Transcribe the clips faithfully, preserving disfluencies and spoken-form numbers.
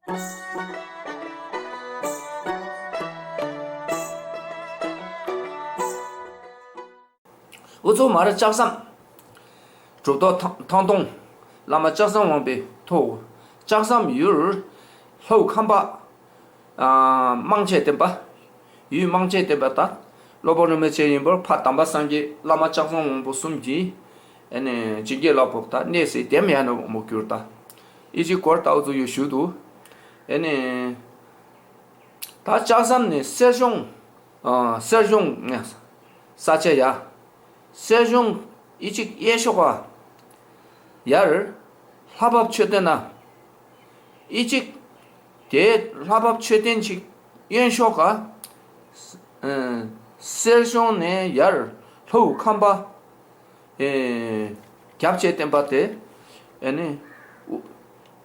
འུ་ཚོ་མར་ལྕགས་ཟམ། གྲུབ་ཐོབ་ཐང་ཐང་སྟོང་བླ་མ་ལྕགས་ཟམ་དབང་པོའི་ཐོག་ལྕགས་ཟམ་ཡུལ་ལྷོ་ཁམས་པ། ཨ། མང་ཆེ་བསྟན་པ། ཡུལ་མང་ཆེ་བསྟན་པ་ད་སློབ་དཔོན་རིན་པོ་ཆེ་ཡིན་པར་ཕ་དམ་པ་སངས་རྒྱས་བླ་མ་ལྕགས་ཟམ་དབང་པོ་གསུམ་གྱིས། ཨ་ནི་བྱིན་གྱིས་བརླབས་པོ་ད་གནས་སའི་དེམ་ཡ་ནོ་མོ་གྱུར་ད། ཨི་ཅི་སྐོར་ད་འུ་ཚོ་ཡོད་ཞུ་དུ། ཨ་ནི། ད་ལྕགས་ཟམ་ནི་གསེར་གཞོང་། ཨ། གསེར་གཞོང་ནི་ས་ཆ་ཡ། གསེར་གཞོང་ཨི་ཅིག་གཡས་ཤོག་ག་ཡར་ལྷ་བབས་མཆོད་རྟེན་ན། ཨི་ཅིག་དེ་ལྷ་བབས་མཆོད་རྟེན་ཅིག་གཡོན་ཤོག་ག། ཨ། གསེར་གཞོང་ནས་ཡར་ལྷོ་ཁམས་པ། ཨེ། རྒྱབ་ཆེ་བསྟན་པ་དེ། ཨ་ནི།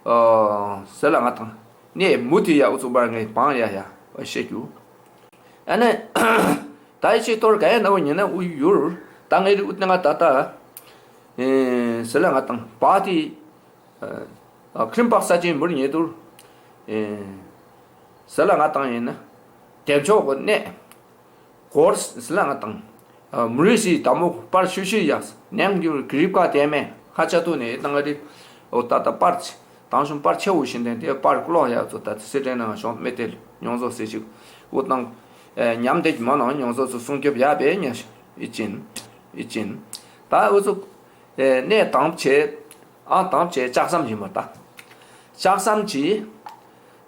ཨ། ཟེར་ལ་ང་དང་ནས་མུ་ཏི་ཡ་འུ་ཚོ་བར་ངའི་བང་ཡ་ཡ་བཤད་རྒྱུ། ཨ་ནི། ད་ཨི་ཅི་ཐོར་ག་ཡ་ན་འུ་ཉེ་ན་འུ་ཡུར་ད་ངའི་རི་འུ་ཏི་ང་ད་ད། ཨེ། ཟེར་ལ་ང་དང་བ་ཏི། ཨ། ཁྲིམས་པགས་ས་ཅན་མུར་ཉེ་དུར། ཨེ། ཟེར་ལ་ང་དང་ཡིན་ན། དེབ་ཆོག་གི་གནས། གོར་སི་ལ་ང་དང་། ཨ། མུ་རི་སི་དམ་བུ་པར་ཤུ་ཤི་ཡ། ནང་གི་གྲིབ་ཀ་དེ་མེ་ཧ་ཆ་ཏུ་ནེ་དང་ག་རི། འོ་ད་ད་པར་ཆེ། དང་ཤུང་པར་ཆེ་བོ་ཞིག་དེ་དེ་པར་ཀློག་ཡ་ཚོ་ད་སི་ཏྲེ་ནང་ཤོང་མེ་ཏེ་ཉོང་ཟོ་སི་ཞིག་འོ་དང་། ཨེ། ཉམས་དེ་མ་ནང་ཉོང་ཟོ་ཚོ་སྲུང་སྐྱོབ་ཡ་བེ་ཉ་ཤི་ཨི་ཅིན། ཨི་ཅིན། ད་འོ་ཚོ། ཨེ། གནས་དང་ཆེ། ཨ། དང་ཆེ་ལྕགས་ཟམ་ཡིན་མོ་ད། ལྕགས་ཟམ་གྱི།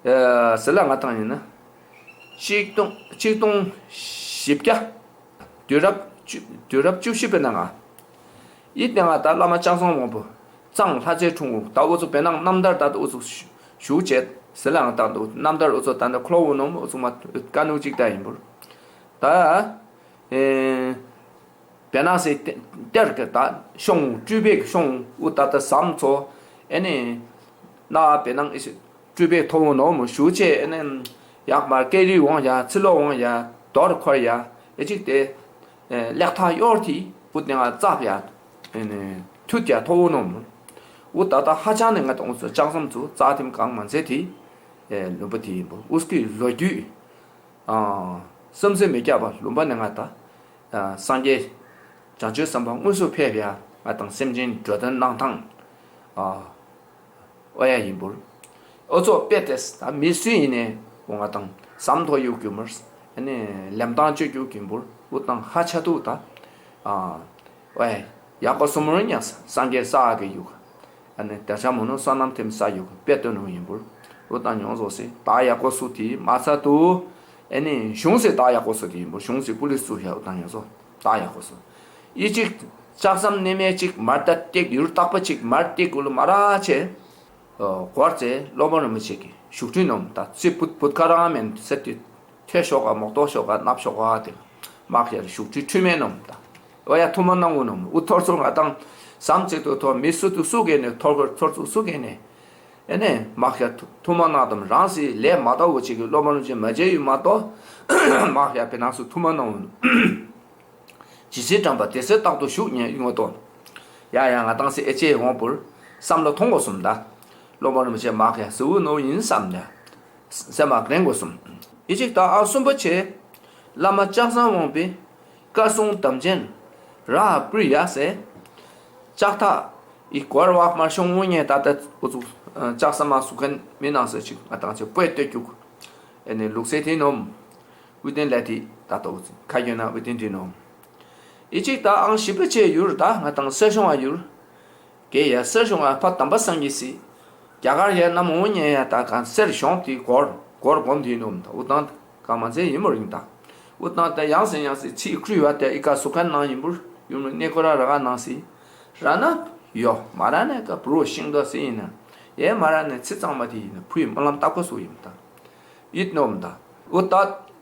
ཨ། ཟེར་ལ་ང་དང་ཡིན་ན། ཆིག་སྟོང་ཆིག་སྟོང་བཞི་བརྒྱ། དུས་རབས་བཅུ་དུས་རབས་བཅུ་བཞི་པའི་ནང་ང་། ཡིད་ནང་ང་ད་བླ་མ་ལྕགས་ཟམ་དབང་པོ། གཙང་ལྷ་རྩེ་འཁྲུངས་འུ་ད་འུ་ཚོ་བེ་ནང་རྣམ་ཐར་ད་འུ་ཚོ་ཞུ་བྱེད། ཟེར་ལ་ང་དང་འདུག་རྣམ་ཐར་འུ་ཚོ་ད་འདི་ཁོ་ལོ་འུ་ནོ་འུ་ཚོ་མ་ཀ་ནུ་ཅིག་ད་ཡིན་པུར། ད། ཨེ། བེ་ནང་སི་ཏེ་ཏེར་གི་ད་ཤོང་སྤྲུལ་པའི་ཤོང་འུ་ད་ད་ཟམ་ཚོ། ཨེ་ནི། ན་བེ་ནང་ཨི་སི་སྤྲུལ་པའི་ཐོ་བོ་ནོ་མོ་ཞུ་ཆེ། ཨེ་ནི། ཡག་མར་ཀེ་རི་ཝང་ཡ་ཚི་ལོ་ཝང་ཡ་དོར་ཁོར་ཡ་ཨེ་ཅིག་ཏེ། ཨེ་ལེགས་ཐག་གཡོར་ཐི་འུ་ཏེ་ང་ཙབ་ཡ། ཨེ་ནི། ཐུད་ཡ་ཐོ་བོ་ནོ་མོ། འུ་ད་ད་ཧ་ཅང་ནི་ང་དང་འུ་ཚོ་ལྕགས་ཟམ་ཚོ་ཙ་ཐིམ་གང་མ་ཚེ་ཐི། ཨེ་ལུམ་པ་ཐི་ཡིན་པོ་འུ་སྐུའི་ལོ་རྒྱུས། ཨ། བསམ་ཚུལ་མི་རྒྱབ་པ་ལུམ་པ་ནི་ང་ད། ཨ། སངས་རྒྱས་བྱང་ཆུབ་སེམས་དཔའ་དངོས་སུ་ཕེབས་ཡ་ང་དང་སེམས་ཅན་འགྲོ་དོན་གནང་ཐང་། ཨ། ཨོ་ཡ་ཡིན་པུར། ཨོ་ཚོ་དཔེ་ཏེས་ད་མི་སུ་ཡིན་ནས་འོ་ང་དང་ཟམ་ཐོ་ཡུག་གྱུར་མར། ཨ་ནི་ལེམ་ཐང་བཅོ་རྒྱུ་གྱུར་པུར་འུ་དང་ཧ་ཆ་ཐུག་ད། ཨ། ཨོ་ཡ། ཡག་པོ་སུ་མོ་ར་ཉག་སངས་རྒྱས་ས་གི་ཡུག་ཨ་ནི་དེ་ཆ་མོ་ནོ་བསོད་ནམས་ཐིམ་ས་ཡུག་དཔེ་སྟོན་ནོ་ཡིན་པུར། འུ་དང་ཉོང་ཟོ་སི་ད་ཡག་པོ་སུ་ཐི་མ་ཚ་ཏུ། ཨ་ནི་གཞུང་སི་ད་ཡག་པོ་སུ་ཐི་ཡིན་པུར་གཞུང་སི་པུ་ལི་སུ་ཡ་འུ་དང་ཉོང་ཟོ་ད་ཡག་པོ་སུ། ཨི་ཅིག་ལྕགས་ཟམ་ནི་མེ་ཅིག་མར་ད་ཏེག་ཡུར་ཏག་པ་ཅིག་མར་ཏེག་གུ་ལུ་མ་ར་ཆེ། ཨོ་གོར་ཙེ་སློབ་དཔོན་རིན་པོ་ཆེ་གི་བཞུགས་ཁྲི་ནོམ་ད་ཙི་བུད་བུད་ཁ་རང་མེན་སེ་ཏི། ཐེ་ཤོག་ག་མོག་ཏོ་ཤོག་ག་ནབ་ཤོག་ག་ཏེ། མག་ཡར་བཞུགས་ཁྲི་ཁྲི་མེ་ནོམ་ད། ཨོ་ཡ་ཐུ་མ་ནང་འུ་ནོམ་འུ་ཐོར་ཚུར་ང་དང་ཟམ་ཙེ་ཏུ་ཐོ་མི་སུ་ཏུ་སུ་གེ་ནེ་ཐོར་གོ་ཐོར་ཚུར་སུ་གེ་ནེ། ཨེ་ནེ་མག་ཡར་ཐུ་ཐུ་མ་ནང་དམ་རང་སི་ལེ་མ་ཏོ་འུ་ཅིག་གི་སློབ་དཔོན་རིན་པོ་ཆེ་མ་མཇལ་ཡུ་མ་ཏོ། མག་ཡར་བེ་ནང་སུ་ཐུ་མ་ནང་འུ་ནོམ། ཇི་སྲིད་དྲངས་པ་དེ་སྲིད་རྟག་ཏུ་བཞུགས་ཉན་ཡོང་བ་དོ། ཡ་ཡ་ང་དང་སི་ཨེ་ཅེ་འོང་པུར་བསམ་བློ་ཐོང་གོ་སུམ་ད། སློབ་དཔོན་རིན་པོ་ཆེ་མག་ཡ་སི་འུ་ནོ་ཡིན་བསམ་ཡ། སེམས་མ་གླེང་གོ་སུམ། ཨི་ཅིག་ད་ཨ་གསུམ་པོ་ཆེ། བླ་མ་ལྕགས་ཟམ་དབང་པོའི་བཀའ་སྲུང་དམ་ཅན་ར་ཧ་པྲི་ཡ་སེ། ལྕགས་ཐག་ཨི་གོར་ཝག་མར་ཤོང་འུ་ཉེ་ད་ད་འུ་ཚུགས་ལྕགས་ཟམ་མ་སུ་ཁན་མི་ནང་སེ་ཅིག་ང་དང་ཅིག་པོད་ཏེ་རྒྱུག་ཨེ་ནེ་ལུགས་སེ་ཐི་ནོམ། ཝི་ཏིན་ལ་ཏི་ད་ཏོ་ཁ་གྱོན་ན་ཝི་ཏིན་ཏི་ནོ། ཨི་ཅིག་ད་ཨང་ཞིབ་པོ་ཆེ་ཡུར་ད་ང་དང་སེ་ཤོང་ཨ་ཡུར། གེ་ཡ་སེ་ཤོང་ཨ་ཕ་དམ་པ་སངས་རྒྱས་སི། རྒྱ་གར་ཡ་ནམ་འོང་ཉེ་ཡ་ད་གང་སེར་ཤོང་ཏི་གོར་གོར་གོམ་ཏི་ནོམ་ད་འུ་དང་གང་མ་ཚེ་ཡིན་མོ་རིང་ད། འུ་དང་ད་ཡང་སེ་ཡང་སེ་ཚི་ཁྲུ་བ་ད་ཨི་ཀ་སུ་ཁན་ནང་ཡིན་པུར་ཡུར་མི་ནེ་ཀོ་ར་ར་ག་ནང་སི། ར་ན་ཡོ་མ་ར་ནེ་ཀ་པྲོ་ཤིང་དོ་སི་ཡིན་ན། ཡེ་མ་ར་ནེ་ཚི་ཚང་མ་ཏི་ཡིན་ན་ཕུའི་སྨོན་ལམ་ཏག་པོ་སུ་ཡིན་ད། ཡིད་ནོམ་ད། འུ་ད་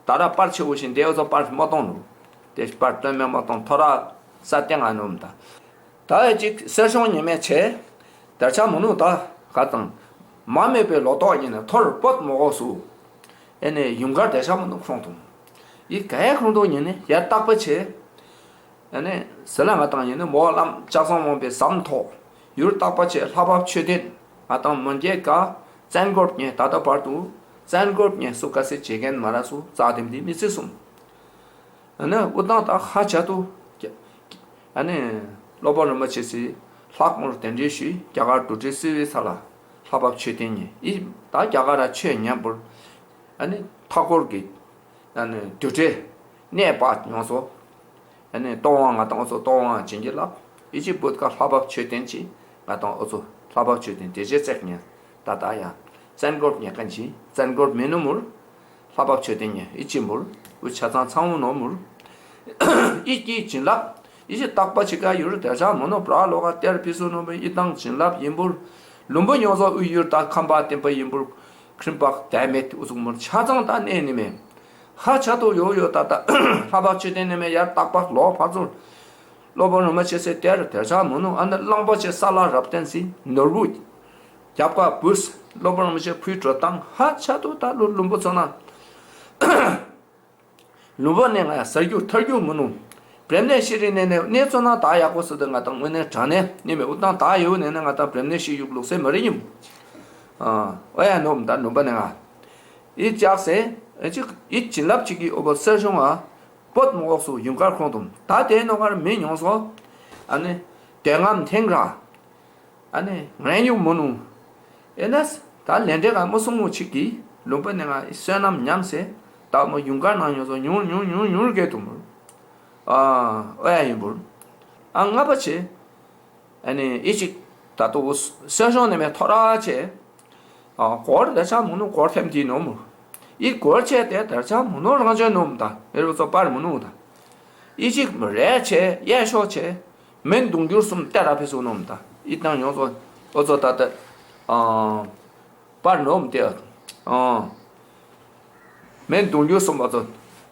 ད་ར་པར་ཆེ་བོ་ཞིག་འདེའུ་ཚོ་པར་མོ་གཏོང་ནུ། དེ་པར་སྟོན་མེ་མོ་གཏོང་ཐོ་ར་ས་སྟེང་ང་ནོམ་ད། ད་ཡ་ཅིག་སེར་ཤོང་ཉི་མེ་ཆེ། དར་ཆ་མོ་ནུ་ད་ག་དང་། མ་མེད་པའི་ལོ་ཏོག་ཉིན་ནས་ཐོར་པོད་མོ་གོ་སུ། ཨེ་ནེ་ཡུང་གར་དར་ཆ་མོ་ནུ་ཁོང་ཐུང་། ཡི་ག་ཡ་ཁོང་ཐུང་ཉིན་ནས་ཡ་རྟག་པ་ཆེ། ཨ་ནི་ཟེར་ལ་ང་དང་ཡིན་ནི་མོ་བླམ་ལྕགས་ཟམ་དབང་པོའི་ཟམ་ཐོག་ཡུར་རྟག་པ་ཆེ་ལྷ་བབས་མཆོད་རྟེན་ང་དང་མོན་རྒྱལ་ཀ་ བཙན་རྒོལ་བ་ཉེ་ད་ལྟ་བར་དུ་བཙན་རྒོལ་བ་ཉེ་སུ་ག་སེ་བྱེད་མཁན་མ་ར་སུ་རྩ་དེམ་དེ་མི་བརྩི་སོང་། ཨ་ནི་འུ་ཏང་ད་ཧ་ཆ་ཏོ། ཨ་ནི་སློབ་དཔོན་རིན་པོ་ཆེ་སི་ལྷག་མོར་གདན་འདྲེན་ཞུས། རྒྱ་གར་དུ་ཏྲེ་སི་བི་ས་ལ་ལྷ་བབས་མཆོད་རྟེན་ཉེ་ཨི་ད་རྒྱ་གར་ར་ཆོས་ཉམས་པོར། ཨ་ནི་མཐའ་འཁོར་གྱི་ཨ་ནི་དུ་ཏྲེ་གནས་པ་ཡོངས་སུ། ཨ་ནི་སྟོང་པ་ང་དང་འུ་ཚོ་སྟོང་པ་བྱིན་གྱིས་བརླབས། ཨི་ཅིག་བོད་ཀ་ལྷ་བབས་མཆོད་རྟེན་ཅིག་ང་དང་འུ་ཚོ་ལྷ་བབས་མཆོད་རྟེན་དེ་རྗེས་བརྩེགས་ཉེ་ད་ད་ཡ་བཙན་རྒོལ་བ་ཉེ་གན་ཅིག་བཙན་རྒོལ་བ་མི་ནུ་མུར། ལྷ་བབས་མཆོད་རྟེན་ཉེ་ཨི་ཅིག་མུར་འུ་ཆ་ཚང་ཚང་བུ་ནོ་མུར། ཨི་ཀྱི་བྱིན་རླབས་ཨི་ཅིག་བརྟག་པ་ཅིག་ག་ཡུར་དེ་ཆ་མུ་ནུ་བྲ་ལོ་ག་གཏེར་ཕི་སུ་ནོ་མི་ཨི་དང་བྱིན་རླབས་ཡིན་པུར། ལུམ་བུ་ཡོངས་སུ་དབུས་ཡུལ་དང་ཁམས་པ་བསྟན་པ་ཡིན་པུར། ཁྲིམས་པ་དད་མེད་འུ་ཚུགས་མུར་ཆ་ཚང་ད་གནས་ནི་མེད། ཧ་ཆ་ཏོ་ཡོ་ཡོ་ད་ད་ལྷ་བབས་མཆོད་རྟེན་ནི་མེད་ཡར་བརྟག་པ་ལོ་ཕར་ཚུར། སློབ་དཔོན་རིན་པོ་ཆེ་སེ་གཏེར་དེ་ཆ་མུ་ནུ་ཨ་ནི་གླང་པོ་ཆེ་ས་ལ་རབ་བརྟན་སི་ནོར་བུ། རྒྱབ་ཁ་བུས། སློབ་དཔོན་རིན་པོ་ཆེ་ཕུལ་འགྲོ་བཏང་ཧ་ཆ་ཏོ་ད་ལུ་ལུམ་བུ་ཚོ་ན། ལུམ་བུ་ནེ་ང་ཡ་ཟར་རྒྱུ་ཐར་རྒྱུ་མུ་ནུ། བྲེམ་ནེ་ཤི་རི་ནེ་ནེ་གནས་ཚུལ་ན་ད་ཡག་པོ་སི་ཏེ་ང་དང་མུ་ནེ་དྲ་ནེ་ནི་མེ་འུ་དང་ད་ཡོ་ནེ་ནེ་ང་དང་བྲེམ་ནེ་ཤི་ཡུག་ལུག་སེ་མ་རི་ཉིམ། ཨ་འོ་ཡ་ནོམ་ད་ལུམ་བུ་ནེ་ང་། ཨི་ཅག་སེ་ཨི་ཅིག་ཨི་བྱིན་རླབས་ཅིག་གི་འོ་བོ་སེར་ཤོང་ང་། བོད་མོ་འོག་སུ་ཡུམ་དཀར་ཁོང་དུམ་ད་དེ་ནོ་གར་མི་ཉོང་སོ། ཨ་ནི་དེ་ངམ་ཐེང་ར། ཨ་ནི་ངན་ཡུག་མུ་ནུ། ཨེ་ནས་ད་ལན་འདྲེ་ག་མོ་སུ་མོ་ཅིག་གི་ལུམ་བུ་ནེ་ང་ཨི་བསོད་ནམས་ཉམས་སེ་ད་མོ་ཡུམ་དཀར་ནང་ཉོ་སོ་ཉུར་ཉུར་ཉུར་ཉུར་གེ་དུ་མུར། ཨ་ཨོ་ཡ་ཡིན་པུར། ཨ་ང་པ་ཆེ། ཨ་ནི་ཨི་ཅིག་ད་ཏོ་སེར་ཤོང་ནེ་མེ་ཐོ་ར་ཆེ། ཨ་གོར་དེ་ཆ་མུ་ནུ་གོར་ཐེམ་དི་ནོ་མུ། ཨི་གོར་ཆེ་དེ་དེ་ཆ་མུ་ནུ་རང་ཅོ་ནོམ་ད་ཨེ་རུ་ཚོ་པར་མུ་ནུ་ད། ཨི་ཅིག་རེ་ཆེ་ཡེ་ཤོ་ཆེ། མེན་དུང་འགྱུར་གསུམ་གཏེར་ར་ཕི་སུ་ནོམ་ད། ཨི་དང་ཡོངས་སོ་འོ་ཚོ་ད་ད། ཨ་པར་ནོམ་དེ། ཨ་མེན་དུང་འགྱུར་གསུམ་པ་ཚོ།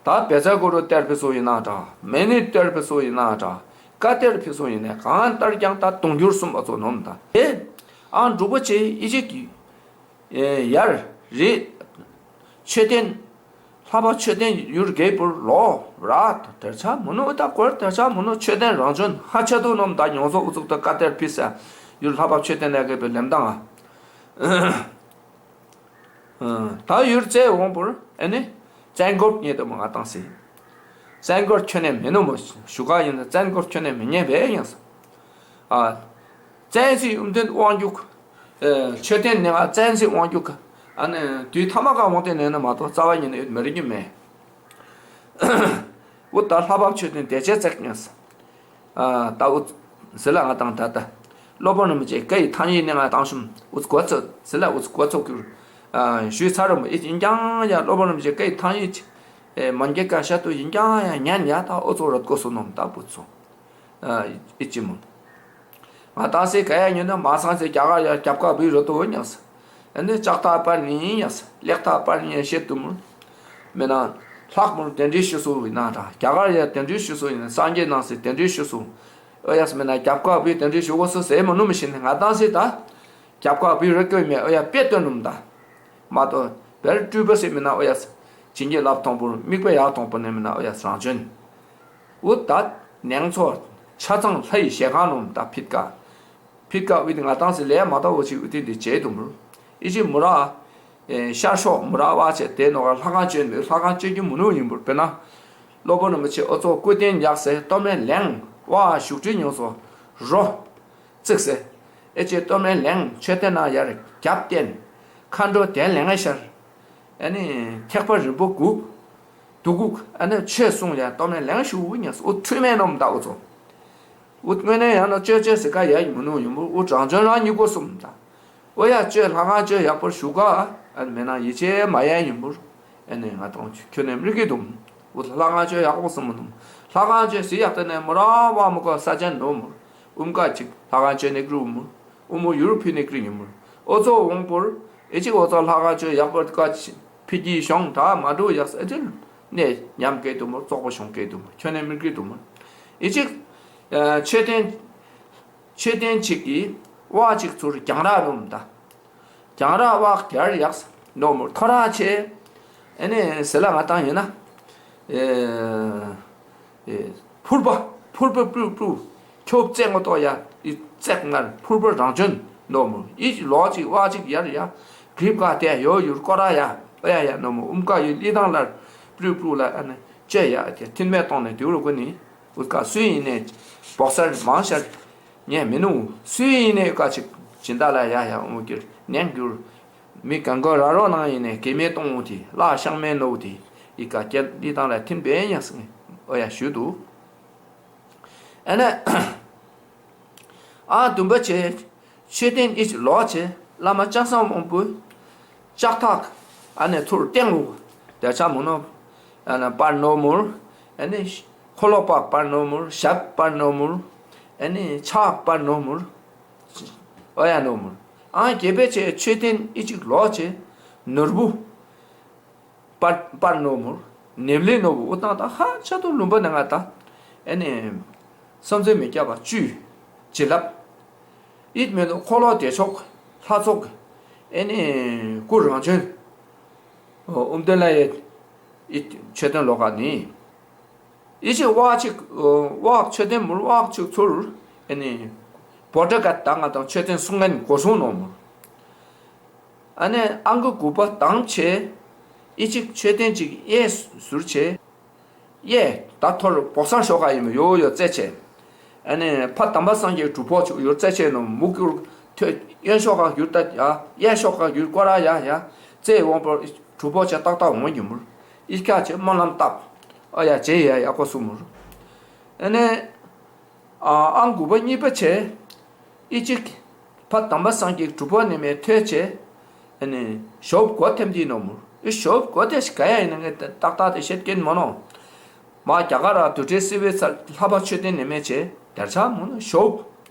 ད་བེ་ཚ་གུ་རུ་གཏེར་ཕི་སུ་ཡིན་ན་འདྲ། མེ་ནི་གཏེར་ཕི་སུ་ཡིན་ན་འདྲ། ཀ་གཏེར་ཕི་སུ་ཡིན་ནས་གང་ལྟར་ཀྱང་ད་དུང་འགྱུར་གསུམ་པ་ཚོ་ནོམ་ད། ཨེ་ཨང་འབྲུག་པ་ཆེ་ཨི་ཅིག་གི་ཨེ་ཡར་རི། མཆོད་རྟེན། ལྷ་བབས་མཆོད་རྟེན་ཡུལ་གེ་པུར་ལོ་ར་དེར་ཆ་མུ་ནུ་ད་གོར་དེར་ཆ་མུ་ནུ་མཆོད་རྟེན་རང་བྱོན་ཧ་ཆ་དུ་ནོམ་ད་ཉོ་སོ་འུ་ཚུགས་ད་ཀ་གཏེར་ཕི་ས་ཡུལ་ལྷ་བབས་མཆོད་རྟེན་ལ་གེ་པུར་ལེམ་དང་ཨ། ད་ཡུལ་རྩེ་འོང་པུར་ཨེ་ནི་བཙན་རྒོལ་ཉེ་དུ་མོ་ང་དང་སི། བཙན་རྒོལ་ཁྱོད་ནས་མི་ནུ་མོ་ཞུ་ག་ཡིན་ན་བཙན་རྒོལ་ཁྱོད་ནས་མི་ཉེ་བས་ཡིན་ས། ཨ། བཙན་སི་ཡུམ་དོན་དབང་རྒྱུག་མཆོད་རྟེན་ནི་ང་བཙན་སི་དབང་རྒྱུག་ཨ་ནི་དུས་ཐ་མ་ག་འོང་སྟེ་ནས་ན་མ་གཏོགས་རྩ་བ་ཉིད་ནས་ཡོད་མི་རིགས་ཀྱི་མེད། འུ་ད་ལྷ་བབས་མཆོད་རྟེན་དེ་ཆེ་བརྩེགས་ཉེས། ཨ་ད་འུ་ཟི་ལ་ང་དང་ད་ད་སློབ་དཔོན་རིན་པོ་ཆེ་བཀའ་ཡི་ཐང་ཡིག་ནས་ང་དང་ཤུམ་འུ་གོ་ཚོད་ཟི་ལ་འུ་གོ་ཚོད་ཀྱུར་ཞུས་ཚར་རུ་མོ་ཡིན་ཀྱང་ཡ་སློབ་དཔོན་རིན་པོ་ཆེ་བཀའ་ཡི་ཐང་ཡིག་མན་གྱི་ཀ་ཤ་དུ་ཡིན་ཀྱང་ཡ་ཉན་ཡ་ད་འུ་ཚོ་རོད་གོ་སོ་ནོམ་ད་བུ་ཚོ། ཨ་ཨི་ཅི་མོ། ང་དང་སེ་ག་ཡ་ཉོ་ན་མ་སང་སེ་རྒྱ་གར་ཡ་རྒྱབ་ཁ་བུད་རོ་ཏོ་ཉག་སེ། ཨ་ནི་ལྕགས་ཐག་པར་ནི་ཡིན་ཡ་སེ་ལེགས་ཐག་པར་ནི་ཡ་བཤད་དུ་མོ། མེད་ན་ལྷག་མོ་གདན་འདྲེན་ཞུ་སོ་ཡིན་ན་ར་རྒྱ་གར་ཡ་གདན་འདྲེན་ཞུ་སོ་ཡིན་ན་སངས་རྒྱས་ནང་སེ་གདན་འདྲེན་ཞུ་སོ། ཨོ་ཡ་སེ་མེད་ན་རྒྱབ་ཁ་བུད་གདན་འདྲེན་ཞུ་གོ་སོ་ཟེར་མོ་ནུ་མི་ཤེས་ནི་ང་དང་སེ་ད། རྒྱབ་ཁ་བུད་རོ་ཀོ་མེད་ཨོ་ཡ་དཔེ་སྟོན་ནུམ་ད། མ་གཏོགས་བེར་སྤྲུལ་པ་སེ་མེད་ན་ཨོ་ཡ་སེ་བྱིན་གྱིས་བརླབས་ཐོང་པོ་མིག་དཔེ་ཡག་ཐོང་པོ་ནི་མེད་ན་ཨོ་ཡ་སེ་རང་བྱོན། འུ་ད་ནང་ཚོ་ཆ་ཚང་ལྷ་ཡི་ཞལ་ཁང་ནོམ་ད་ཕིད་ཀ། ཕིད་ཀ་འུ་དེ་ང་དང་སི་ལས་མ་ད་འོ་ཅིག་འུ་དེ་འདི་བྱེད་དུ་མུར། ཨི་ཅི་མུ་ར། ཨེ་ཤར་ཕྱོགས་མུ་ར་བ་ཆེ་དེ་ནོ་ག་ལྷ་ཁང་བྱོན་མི་ལྷ་ཁང་བྱོན་རྒྱུ་མུ་ནུ་ཡིན་པུར་དཔེར་ན། སློབ་དཔོན་རིན་པོ་ཆེ་འུ་ཚོ་སྐུ་རྟེན་ཡག་སེ་སྟོད་སྨད་གླིང་བ་བཞུགས་ཁྲི་ཉོ་སོ་རོ། བརྩིགས་སེ། ཨེ་ཅེ་སྟོད་སྨད་གླིང་མཆོད་རྟེན་ན་ཡར་རྒྱབ་རྟེན། མཁའ་འགྲོ་གདན་ལེང་ཤར། ཨ་ནི་ཐེག་པ་རིམ་པ་དགུ། དུ་གུག་ཨ་ནི་ཆོས་གསུང་ཡ་སྟོད་སྨད་གླིང་ཞུ་ཉག་སེ་འུ་ཁྲུས་མེད་ནོམ་ད་འུ་ཚོ། འུ་དངོས་གནས་ཡང་ན་ཅོ་ཅོ་ཟེར་ཀ་ཡ་མུ་ནུ་ཡིན་པུར་འུ་རང་བྱོན་རང་ཉིད་གོ་སུམ་ད། འོ་ཡ་ཅོ་ལྷ་ཁང་ཅོ་ཡག་པོར་ཞུ་ག་ཨ་ནི་མེད་ན་ཡིད་ཆེས་མ་ཡ་ཡིན་པུར། ཨ་ནི་ང་དང་ཁྱོད་ནས་མི་གི་དུམ། འུ་ལྷ་ཁང་ཅོ་ཡག་པོ་སུམ་མུ་ནུ། ལྷ་ཁང་ཅོ་ཟི་ཡག་ཏེ་ནས་མུ་ར་བ་མུ་ཀ་ས་ཅན་ནོ་མུར། ཨུམ་ཀ་ཅིག་ལྷ་ཁང་ཅོ་ནི་ཀྲུ་མུར། ཨུ་མོ་ཡུར་ཕི་ནི་ཀྲི་ཉི་མུར། འོ་ཚོ་འོང་པུར། ཨེ་ཅིག་འོ་ཚོ་ལྷ་ཁང་ཅོ་ཡག་པོར་ཀ་ཕི་ཀི་ཤོང་ད་མ་འགྲོ་ཡག་ཨེ་ཅིག་ནས་ཉམས་སྐད་དུ་མུར་བཙོག་པོ་ཤོང་སྐད་དུ་མུར་ཁྱོད་ནས་མི་སྐད་དུ་མུར། ཨེ་ཅིག་མཆོད་རྟེན། མཆོད་རྟེན་ཅིག་གི་བ་ཅིག་ཚུར་གྱང་ར་ནོམ་ད། གྱང་ར་བ་གྱར་ཡག་ནོ་མུར་ཐོ་ར་ཆེ། ཨེ་ནས་ཟེར་ལ་ང་དང་ཡིན་ན། ཨེ། ཨེ། ཕུར་པ་ཕུར་པ་པྲུ་པྲུ། ཁྱོད་བཙན་ངོ་ཏོ་ཡ་ཨི་བཙན་ངར་ཕུར་པ་རང་བྱོན་ནོ་མུ་ཨི་ལོ་ཅིག་བ་ཅིག་ཡར་ཡ། གྲིབ་ཀ་ཏེ་ཡོད་ཡུར་ཀོ་ར་ཡ་ཨོ་ཡ་ཡ་ནོ་མོ་ཨུམ་ཀ་ཡུ་ལི་དང་ལ་པྲུ་པྲུ་ལ་ཨ་ནི་ཅེ་ཡ་ཏེ་ཐིན་མེ་ཏོང་ནེ་ཏེ་རུ་གུ་ནི་ཨུ་ཀ་སུ་ཡིན་ནེ་བོག་སར་མང་ཤར་ཉེ་མི་ནུ་སུ་ཡིན་ནེ་ཀ་ཅིག་ཅིན་ད་ལ་ཡ་ཡ་ཨུ་གྱུར་ནན་གྱུར་མི་གང་གོ་ར་རོ་ནང་ཡིན་ནེ་ཀེ་མེ་ཏོང་ཨུ་ཏི་ལ་ཤང་མེ་ནོ་ཏི་ཨི་ཀ་ཀྱེ་ལི་དང་ལ་ཐིན་པེ་ཡ་སི་ཨོ་ཡ་ཞུ་དུ། ཨ་ནི་ཨ་དུམ་པ་ཅེ། མཆོད་རྟེན་ཨི་ཅིག་ལོག་ཅེ། བླ་མ་ལྕམ་སྲིང་དབང་པོའི་ལྕགས་ཐག་ཨ་ནི་ཐུར་སྟེང་ལུ་དེ་ཆ་མུ་ནོ་ཨ་ནི་པར་ནོ་མུར། ཨ་ནི་འཁོར་ལོ་བག་པར་ནོ་མུར། ཞབས་པར་ནོ་མུར། ཨ་ནི་ཕྱག་པར་ནོ་མུར། ཨོ་ཡ་ནོ་མུར། ཨ་གྱེས་པེ་ཅེ་མཆོད་རྟེན་ཨི་ཅིག་ལོག་ཅེ། ནོར་བུ་པར་པར་ནོ་མུར། ནེབ་ལེ་ནོ་བུ་ཨུ་ཏང་ཏ་ཧ་ཆ་ཏོ་ལུམ་པ་ནང་ང་ཏ། ཨ་ནི་བསམ་ཚུལ་མི་སྐྱ་བ་བཅུ་བྱིན་རླབས། ཨིད་མེ་ནོ་འཁོར་ལོ་བདེ་མཆོག་ལྷ་ཚོགས། ཨ་ནི་སྐུ་རང་བྱོན། ཨོ་ཨུམ་དེ་ལ་ཡེ་ཨི་མཆོད་རྟེན་ལོག་ག་ནི། ཨི་ཅིག་བག་ཅིག་ཨོ་བག་མཆོད་རྟེན་མུར་བག་ཅིག་ཚུར། ཨ་ནི་བོ་ཏྲ་ཀ་ཏང་ང་ཏང་མཆོད་རྟེན་སྲུང་ངན་གོ་སྲུང་ནོ་མུར། ཨ་ནི་ཨང་ཀི་དགུ་པ་དང་ཆེ། ཨི་ཅིག་མཆོད་རྟེན་ཅིག་གཡས་ཟུར་ཆེ། གཡས་ད་ཐོར་བོག་སར་ཤོག་ཁ་ཡིན་མོ་ཡོ་ཡོ་རྩེ་ཆེ། ཨ་ནི་ཕ་དམ་པ་སངས་རྒྱས་གྲུབ་ཐོབ་ཆུ་ཡོ་རྩེ་ཆེ་ནོ་མུ་གུར་ཐོད་གཡོན་ཤོག་ཁ་གུར་ད་ཡ་གཡས་ཤོག་ཁ་གུར་ཀོ་ར་ཡ་ཡ་རྩེ་འོང་པོ་གྲུབ་ཐོབ་ཆེ་ཏག་ཏག་འོང་གི་མུར། ཨི་ཀ་ཆེ་སྨོན་ལམ་བཏབ། ཨ་ཡ་ཅེ་ཡ་ཡ་ཀོ་སུ་མུར། ཨ་ནི་ཨ་ཨང་དགུ་པ་གཉིས་པ་ཆེ། ཨི་ཅིག་ཕ་དམ་པ་སངས་རྒྱས་གྲུབ་པ་ནི་མེ་ཐོས་ཆེ། ཨ་ནི་ཞོབ་གོ་ཐེམ་དི་ནོ་མུར། ཨི་ཞོབ་གོ་ཐེ་ཤི་ག་ཡ་ཡིན་ན་ངས་ཏག་ཏག་ཏེ་ཤེད་ཀེན་མོ་ནོ། མ་རྒྱ་གར་ར་དུ་ཏྲེ་སི་བེ་ཚ་ལྷ་པ་མཆོད་རྟེན་ནི་མེ་ཆེ་དར་ཆ་མོ་ནོ་ཞོབ།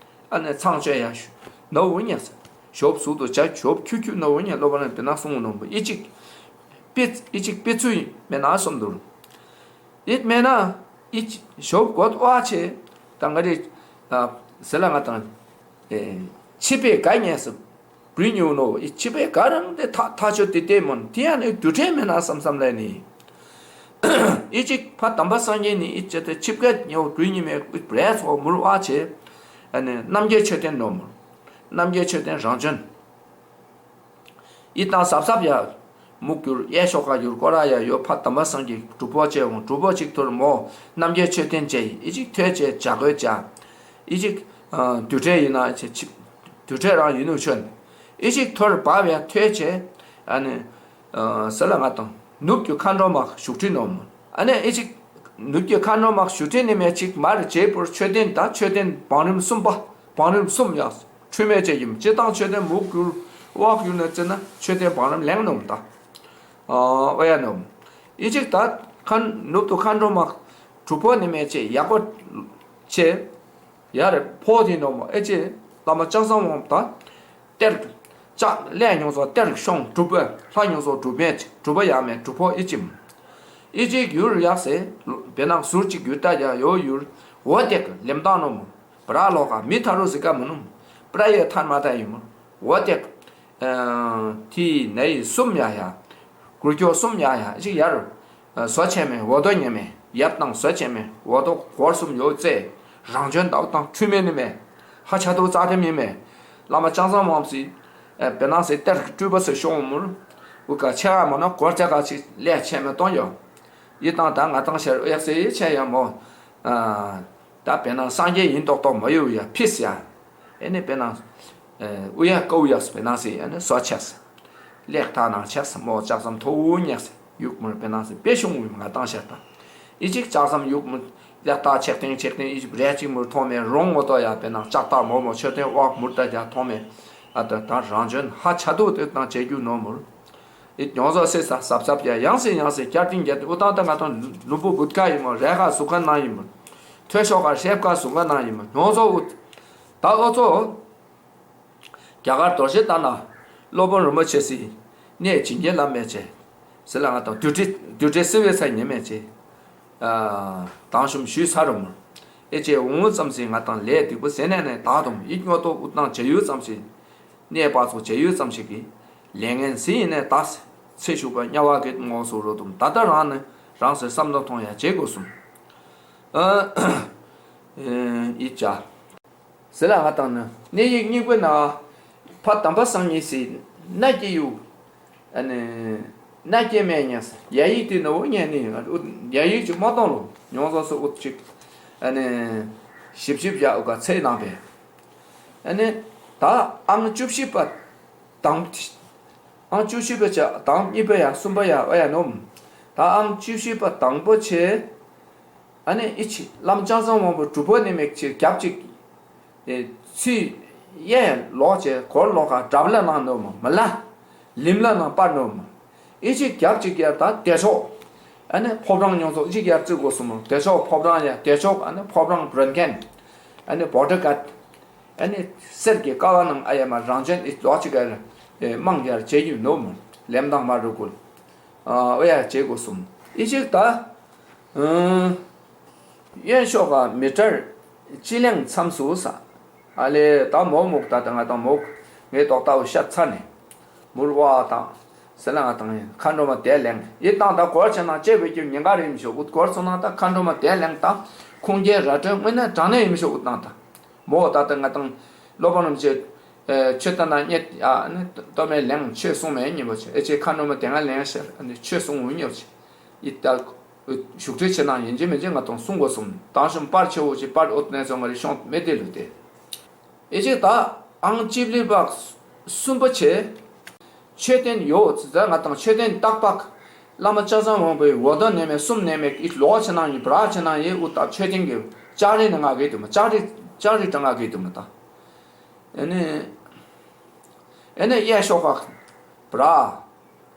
ཨ་ནི་ཚང་ཆོས་ཡ་ཞུ་ནོ་འུ་ཉག་ས་ཞོབ་སུ་དུ་ཆ་ཞོབ་ཁྱུ་ཁྱུ་ནོ་འུ་ཉག་ལོ་པ་ན་དེ་ན་སོང་ནོ་མུར། ཨི་ཅིག་པི་ཨི་ཅིག་པི་ཚུ་མེ་ན་སོམ་དུར། ཨིད་མེ་ན་ཨི་ཅིག་ཞོབ་གོ་ཐོ་ཨ་ཆེ། ད་ང་རི་ཨ་ཟེ་ལ་ང་ཏང་ཨེ་ཆི་པེ་ག་ཉེ་སུ་བུ་ཉུ་ནོ་ཨི་ཆི་པེ་ག་རང་ཏེ་ཐ་ཐ་ཆོ་ཏེ་ཏེ་མོན་ཏེ་ཡ་ནི་དུ་ཏྲེ་མེ་ན་སམ་སམ་ལེ་ནི། ཨི་ཅིག་ཕ་དམ་པ་སངས་རྒྱས་ནི་ཨི་ཅེ་ཏེ་ཆིབ་ཀ་ཉོ་བུ་ཉི་མེ་བུ་རེ་ཚོ་མུར་ཨ་ཆེ། ཨ་ནི་རྣམ་རྒྱལ་མཆོད་རྟེན་ནོ་མུར། རྣམ་རྒྱལ་མཆོད་རྟེན་རང་བྱོན། ཨི་ཏང་སབ་སབ་ཡ། མུ་གུར་གཡས་ཤོག་ཁ་གུར་ཀོ་ར་ཡ་ཡོ་ཕ་དམ་པ་སངས་རྒྱས་གྲུབ་པོ་ཆེ་འོང་གྲུབ་པོ་ཅིག་ཐོར་མོ། རྣམ་རྒྱལ་མཆོད་རྟེན་ཅེ་ཨི་ཅིག་ཐོས་ཅེ་བྱ་དགོས་བྱ། ཨི་ཅིག་ཨ་དུ་ཏྲེ་ཡིན་ན་ཅེ་ཅིག་དུ་ཏྲེ་རང་ཡིན་ནུ་ཆོན། ཨི་ཅིག་ཐོར་བབ་ཡ་ཐོས་ཅེ། ཨ་ནི་ཨ་ཟེ་ལ་ང་ཏང་ནུབ་ཀྱི་མཁའ་འགྲོ་མ་བཞུགས་ཁྲི་ནོ་མོ། ཨ་ནི་ཨི་ཅིག་ནུབ་ཀྱི་མཁའ་འགྲོ་མ་བཞུགས་ཁྲི་ནི་མེ་ཅིག་མར་ཅེ་པུར་མཆོད་རྟེན་ད་མཆོད་རྟེན་བང་རིམ་གསུམ་པ་བང་རིམ་གསུམ་ཡ། ཁྲུས་མེད་ཅེས་ཡིན། སྤྱིར་བཏང་མཆོད་རྟེན་མུ་གུར་བག་ཡུར་ནས་བརྩིས་ན་མཆོད་རྟེན་བང་རིམ་ལེང་ནོམ་ད། ཨོ་ཡ་ནོམ། ཨི་ཅིག་ད་ཁན་ནུབ་ཏུ་མཁའ་འགྲོ་མ་གྲུབ་པོ་ནི་མེ་ཅེ་ཡག་པོ་ཅེ། ཡ་རེ་ཕོ་དི་ནོམ་ཨེ་ཅེ་བླ་མ་ལྕམ་སྲིང་དབང་ད། གཏེར་ལྕགས་ལས་ཉོ་ཚོ་གཏེར་ཤོང་གྲུབ་པོ་ལྷ་ཉོ་ཚོ་གྲུབ་མེད་གྲུབ་པོ་ཡ་མེ་གྲུབ་པོ་ཨི་ཅིམ། ཨི་ཅིག་ཡུར་ཡག་སེ་བེ་ནང་ཟུར་ཅིག་ཡུར་ད་ཡ་ཡོ་ཡུར་འོ་དེག་ལེམ་ད་ནོམ། པྲ་ལོ་ཀ་མི་ཐ་རུ་ཟི་ཀ་མི་ནུམ། པྲ་ཡེ་ཐན་མ་ཐ་ཡིན་མོ། འོ་དེག་ཐི་ནེ་ཡི་སུམ་ཡ་ཡ། གུར་ཀྱོ་སུམ་ཡ་ཡ་ཅིག་ཡར། ཟོ་ཆེ་མེ་འོ་དོ་ཉེ་མེ་ཡབ་དང་ཟོ་ཆེ་མེ་འོ་དོ་གོར་སུམ་ཡོ་ཙེ། རང་བྱོན་དག་དང་ཁྲུ་མེ་ནི་མེ། ཧ་ཆ་དོ་ཙ་ཐེ་མི་མེ། བླ་མ་ལྕམ་སྲིང་དབང་སི། བེ་ནང་སི་གཏེར་སྤྲུལ་པ་སི་ཤོང་མུར། འུ་ཀ་ཆེ་ག་མ་ན་གོར་ཅ་ག་ཅིག་ལས་ཆེ་མེ་གཏོང་ཡོ། ཡི་དང་ད་ང་དང་ཤར་ཡག་སེ་ཡི་ཆེ་ཡ་མོ། ད་བེ་ནང་སངས་རྒྱས་ཡིན་ཏོག་ཏོག་མ་ཡོ་ཡ་ཕིས་ཡ། ཨེ་ནི་བེ་ནང་། ཨུ་ཡ་ཀའུ་ཡ་སུ་བེ་ནང་སི་ཨེ་ནི་སོ་ཆས། ལེགས་ཐ་ནང་ཆས་མོ་ལྕགས་ཟམ་ཐོ་ཉག་སི་ཡུག་མུར་བེ་ནང་སི་བེ་ཤུང་ཡུམ་ང་དང་ཤར་ད། ཨི་ཅིག་ལྕགས་ཟམ་ཡུག་མུར་ལེགས་ཐ་ཆེག་ཐེང་ཆེག་ཐེང་ཨི་ཅིག་རེ་ཅིག་མུར་ཐོ་མེ་རོང་ངོ་ཏོ་ཡ་བེ་ནང་ལྕགས་ཐ་མོ་མོ་ཆོས་ཐེང་འོག་མུར་ད་ཡ་ཐོ་མེ། ཨ་ད་ད་རང་བྱོན་ཧ་ཆ་དུ་དེ་དང་བྱེད་རྒྱུ་ནོ་མུར། ཨི་ཉོ་ཟོ་སེ་ས་སབ་སབ་ཡ་ཡང་སེ་ཡང་སེ་བསྐྱར་ཏིང་རྒྱ་དེ་ཨུ་ཏང་ད་ང་དང་ལུམ་བུ་བུད་ཀ་ཡིན་མོ་རེ་ཁ་སུ་ཀ་ནང་ཡིན་མོ། ཐོས་ཤོག་ཁ་ཧྲེབ་ཀ་སུ་ཀ་ནང་ཡིན་མོ་ཉོ་ཟོ་ཨུ། ད་ཨོ་ཙོ། རྒྱ་གར་རྡོ་རྗེ་གདན་ན་སློབ་དཔོན་རིན་པོ་ཆེ་སི་གནས་བྱིན་གྱིས་བརླབས་མེད་ཅེ། ཟེར་ལ་ང་དང་དུ་ཏྲེ་དུ་ཏྲེ་སི་བེ་ས་ཉེ་མེད་ཅེ། ཨ་དང་ཤུམ་ཞུས་ཚར་རོ་མོ། ཨེ་ཅེ་འོང་ཙམ་སི་ང་དང་ལས་སྡིག་པོ་ཟེར་ནས་ནས་ད་དུམ་ཨི་ཉོ་ཏོ་ཨུ་ཏང་བྱེད་ཡུལ་ཙམ་སི། གནས་པ་ཚོ་བྱེད་ཡུལ་ཙམ་ཞིག་གི་ལས་ངན་སི་ཡིན་ནས་ད་ཚེ་ཞུགས་པ་དམྱལ་བ་གི་ངོ་སོ་རོ་དུམ་ད་ལྟ་རང་ནི་རང་སི་བསམ་བློ་ཐོང་ཡ་བྱེད་དགོས་སུམ། ཨ་ཨི་ཅ། ཟེར་ལ་ང་དང་ནི་གནས་ཡིག་སྙིང་པོའི་ནང་ཕ་དམ་པ་སངས་རྒྱས་སི་ནགས་ཀྱི་ཡུལ་ ཨ་ནི་ནད་ཀྱི་མེ་ཉེས་ཡ་ཡི་ཏི་ནོ་ཉེ་ནི་ཡ་ཡི་ཅིག་མ་གཏོང་ལོ་ཉོ་ཟོ་སོ་འུ་ཅིག་ཨ་ནི་ཞིབ་ཞིབ་ཡ་འུ་ག་ཚེ་ནང་པས། ཨ་ནི་ད་ཨང་བཅུ་བཞི་པ་དང་ཨང་བཅུ་བཞི་པ་ཆ་དང་གཉིས་པ་ཡ་གསུམ་པ་ཡ་ཨ་ཡ་ནོམ། ད་ཨང་བཅུ་བཞི་པ་དང་པོ་ཆེ། ཨ་ནི་ཨི་ཆི་བླམ་ལྕང་ཚང་དབང་པོ་གྲུབ་པོ་ནི་མེག་ཆེ་རྒྱབ་ཅིག་ཨེ་ཚུ་ཡན་ལོག་ཆེ་གོར་ལོག་ག་གྲབ་ལ་ནང་ནོ་མ་མ་ལ་ལིམ་ལ་ནང་པར་ནོ་མ། ཨི་ཅིག་རྒྱབ་ཅིག་ཡར་ད་དེ་ཆོག་ཨ་ནི་ཕོ་བྲང་ཉོ་ཚོགས་ཅིག་ཡར་བཙུགས་དགོས་སོ་མ། དེ་ཆོག་ཕོ་བྲང་ཡ་དེ་ཆོག་ཨ་ནི་ཕོ་བྲང་བྲན་མཁན། ཨ་ནི་བོ་ཊར་གཱཌ། ཨ་ནི་གསེར་གྱི་ཀ་བ་ནང་ཨ་ཡ་མ་རང་བྱོན་ཨི་ལོག་ཅིག་ག་ཨེ་མང་ཡར་བྱེད་ཡུན་ནོ་མ་ལེམ་དང་མ་རུ་ཀུལ། ཨ་ཨོ་ཡ་བྱེད་དགོས་སོ་མ། ཨི་ཅིག་ད། ཨ་གཡོན་ཕྱོགས་ཀ་མི་ཊར་སྤྱི་གླིང་མཚམས་སུ་ས། ཨ་ལེ་ད་མོག་མོག་ད་ད་ང་ད་མོག་ངའི་ཏོག་ཏའུ་ཤད་ཚ་ནས། མུར་བ་དང་སི་ལ་ང་དང་ཡིན་མཁའ་འགྲོ་མ་དེ་ལེང་ཡིད་བཏང་ད་གོར་ཆེ་ན་ཅེ་བེ་ཀྱུ་ཉིན་ག་རེ་ཡིན་ཤོག་འུད་གོར་སོང་ན་ད་མཁའ་འགྲོ་མ་དེ་ལེང་ད་ཁུང་རྒྱལ་ར་སྤྲོད་དངོས་གནས་དྲང་གནས་ཡིན་ཤོག་འུད་བཏང་ད། མོ་ད་ད་ང་དང་སློབ་དཔོན་རིན་པོ་ཆེ་ཆོས་ད་ན་རྙེད་ཨ་ནི་ཏོ་མེ་ལེང་ཆོས་གསུང་མེ་ཉིན་པོ་ཆེ་ཨེ་ཅེ་མཁའ་འགྲོ་མ་དེ་ང་ལེང་ཤར་ཨ་ནི་ཆོས་གསུང་འུ་ཉོ་ཆེ་ཡིད་ད། བཞུགས་ཁྲི་ཆེ་ནང་ཡིན་གཅིག་མིན་གཅིག་ང་དང་གསུང་དགོས་གསུང་། དང་ཞུམ་པར་ཆེ་བོ་ཅིག་པར་འོད་ནས་བཟུང་བ་རི་ཤོང་མེད་དེ་ལུས་ཏེ། ཨེ་ཅིག་ད་ཨང་ཅིབ་ལི་བག་གསུམ་པ་ཆེ། མཆོད་རྟེན་ཡོད་ཟེར་ང་དང་མཆོད་རྟེན་སྟག་ཕག་བླ་མ་ལྕགས་ཟམ་དབང་པོའི་འོ་དོ་ནེ་མེ་གསུམ་ནེ་མེ་ཨི་ལོ་ཆེ་ནང་ཡིན་བྲ་ཆེ་ནང་ཡིན་འུ་ད་མཆོད་རྟེན་གི་ལྕགས་རི་ནང་ང་གི་དུ་མ་ལྕགས་རི་ལྕགས་རི་གྲང་ང་གི་དུ་མ་ད། ཨེ་ནི་ཨེ་ནི་གཡས་ཕྱོགས་ཀ་བྲ།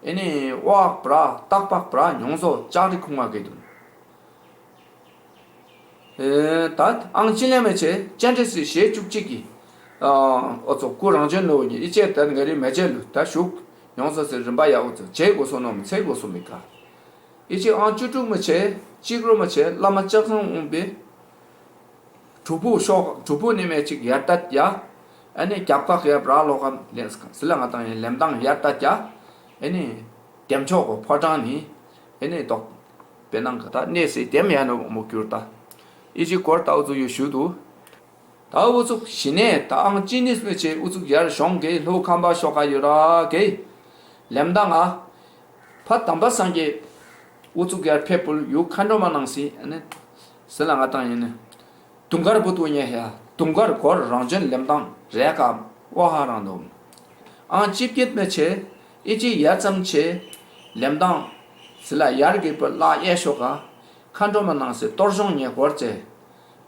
ཨེ་ནི་ཝག་བྲ་སྟག་ཕག་བྲ་ཉུང་ཟོ་ལྕགས་རི་ཁུང་ང་གི་དུ་མ། ཨེ་ད་ཨང་ཅི་ལེ་མེ་ཆེ་ཅན་ཏྲེ་སི་ཞེ་བཅུ་གཅིག་གི་ཨ་འོ་ཚོ་སྐུ་རང་བྱོན་ནོ་ཡིན་ཨི་ཅེ་ད་ང་རི་མེ་ཅེ་ལུ་ད་བཞུགས་ཉུང་ཟོ་སི་རིམ་པ་ཡ་འོ་ཚོ་བྱེད་དགོས་སོ་ནོ་མི་ཚེ་དགོས་སོ་མི་ག། ཨི་ཅིག་ཨང་བཅུ་དྲུག་མ་ཆེ་གཅིག་རོ་མ་ཆེ་བླ་མ་ལྕགས་ཟམ་དབང་པོའི་གྲུབ་ཕུག་ཤོག་གྲུབ་ཕུག་ནི་མེ་ཅིག་ཡར་ཏད་ཡ། ཨ་ནི་རྒྱབ་ཁག་ཡ་བྲ་ལོག་ག་ལེན་སི་ལ་ང་དང་ཡིན་ལེམ་དང་ཡར་ཏད་ཡ། ཨ་ནི་དེམ་ཆོག་གོ་ཕོ་བྲང་ནི་ཨ་ནི་ཏོག་པེ་ནང་ག་ད་གནས་སི་དེམ་ཡ་ནོ་མོ་གྱུར་ད། ཨི་ཅིག་སྐོར་ད་འུ་ཚུགས་ཡོད་ཞུ་དུ། ད་འུ་ཚུགས་ཞི་ནས་ད་ཨང་ཅི་ནིས་མེ་ཆེ་འུ་ཚུགས་ཡར་ཤོང་གེ་ལྷོ་ཁམས་པ་ཤོག་ག་ཡོད་ར་གེ་ལེམ་དང་ཨ། ཕ་དམ་པ་སངས་རྒྱས་འུ་ཚུགས་ཡར་ཕེབས་པུལ་ཡུ་མཁའ་འགྲོ་མ་ནང་སི་ཨ་ནི་སི་ལ་ང་དང་ཡིན་ནི། དུང་དཀར་བུ་དུ་ཉེ་ཧེ་དུང་དཀར་གོར་རང་བྱོན་ལེམ་དང་རེ་ཀ་ཝ་ཧ་རང་དོམ། ཨང་ཅིབ་ཀེད་མེ་ཆེ་ཨི་ཅི་ཡ་ཙམ་ཆེ་ལེམ་དང་སི་ལ་ཡར་གི་པུ་ལ་ཡེ་ཤོ་ག་མཁའ་འགྲོ་མ་ནང་སི་གཏོར་གཞོང་ཉེ་གོར་ཅེ་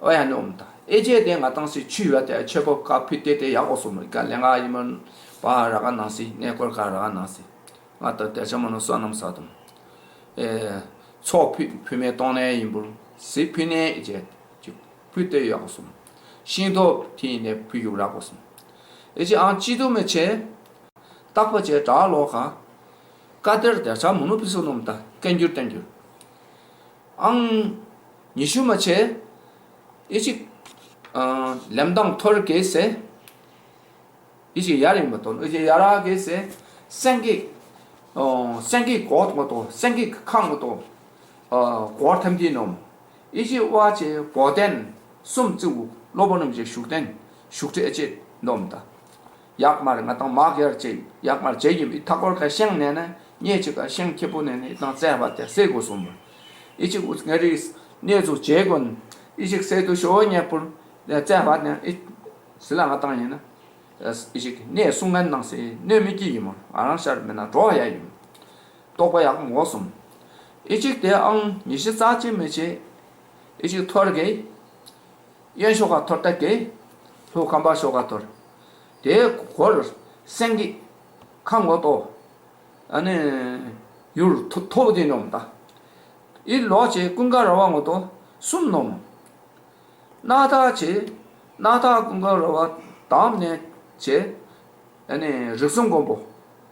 ཨོ་ཡ་ནོམ་ད་ཨེ་ཅེ་དེ་ང་དང་སི་ཆུ་ཡོད་དེ་ཆེ་པོ་ཀ་ཕི་ཏེ་ཏེ་ཡག་གོ་སོ་མི་ག་ལེ་ང་ཡི་མོན་པ་ར་ག་ནང་སི་ནེ་གོར་ག་ར་ག་ནང་སི། ང་ད་དེ་ཆ་མ་ནོ་སོ་ནམ་ས་དུམ། ཨེ་ཚོ་ཕི་ཕི་མེ་གཏོང་ནེ་ཡིན་པུར་སི་ཕི་ནེ་ཨི་ཅེ་ཅིག་ཕུ་ཏེ་ཡག་སོ་མི། ཤིང་ཐོབ་ཐི་ནེ་ཕུ་ཡུག་རག་གོ་སོ་མི། ཨེ་ཅེ་ཨང་ཅི་དུ་མེ་ཆེ། སྟག་པ་ཆེ་དྲག་ལོ་ཁ། ཀ་ཏེར་དེ་ཆ་མུ་ནུ་ཕི་སོ་ནོམ་ད་ཀན་གྱུར་ཏན་གྱུར། ཨང་ཉི་ཤུ་མ་ཆེ། ཨི་ཅིག་ཨ་ལེམ་དང་ཐོར་གེ་སེ། ཨི་ཅིག་ཡར་ཡིན་པ་དོན་ཨི་ཅིག་ཡར་གེ་སེ། སེང་གེ་ཨོ་སེང་གེ་གོ་ཏོ་སེང་གེ་ཁང་གོ་ཏོ་ཨ་གོར་ཐམ་ཏི་ནོམ། ཨི་ཅིག་ཝ་ཅེ་བོ་ཏན་སུམ་ཙི་བུ་ལོ་བོ་ནམ་ཅེ་ཤུག་ཏན་ཤུག་ཏེ་ཨེ་ཅེ་ནོམ་ད། ཡག་མར་ང་དང་མག་ཡར་ཅེ་ཡག་མར་ཅེ་ཡིན་ཨི་ཐ་ཀོར་ཁ་ཤེང་ནེ་ན་ཉེ་ཅིག་ཁ་ཤེང་ཁེ་པོ་ནེ་ན་ཨི་དང་ཙེ་བ་ཏེ་སེ་གོ་སོ་མི། ཨི་ཅིག་འུ་ང་རི་ནེ་ཚུ་ཅེ་གོན་ཨི་ཅིག་སེ་དུ་ཤོ་ཉེ་པུར་ཙེ་བ་ནེ་ཨི་སི་ལ་ང་དང་ཡིན་ན་ཨི་ཅིག་ནེ་སུང་ངན་ནང་སེ་ནེ་མི་ཀི་ཡིན་མོ་ཨ་རང་ཤར་མེ་ན་འགྲོ་ཡ་ཡིན་རྟོགས་པ་ཡག་མོ་སོང་། ཨི་ཅིག་དེ་ཨང་ཉི་ཤུ་རྩ་གཅིག་མེ་ཅེ་ཨི་ཅིག་ཐོར་གེ། གཡོན་ཤོག་ཁ་ཐོར་ཏེ་གེ། ལྷོ་ཁམས་པ་ཤོག་ཁ་ཐོར། དེ་གོར་སེང་གེ་ཁ་ངོ་ཏོ། ཨ་ནི་ཡུལ་ཐོ་ཐོ་བ་དེ་ནོམ་ད། ཨི་ལོ་ཅེ་ཀུན་དགའ་ར་བ་ངོ་ཏོ་སུམ་ནོམ། ནག་ཐག་ཅེ་ནག་ཐག་ཀུན་དགའ་ར་བ་དམ་ནེ་ཅེ། ཨ་ནི་རིགས་གསུམ་མགོན་པོ་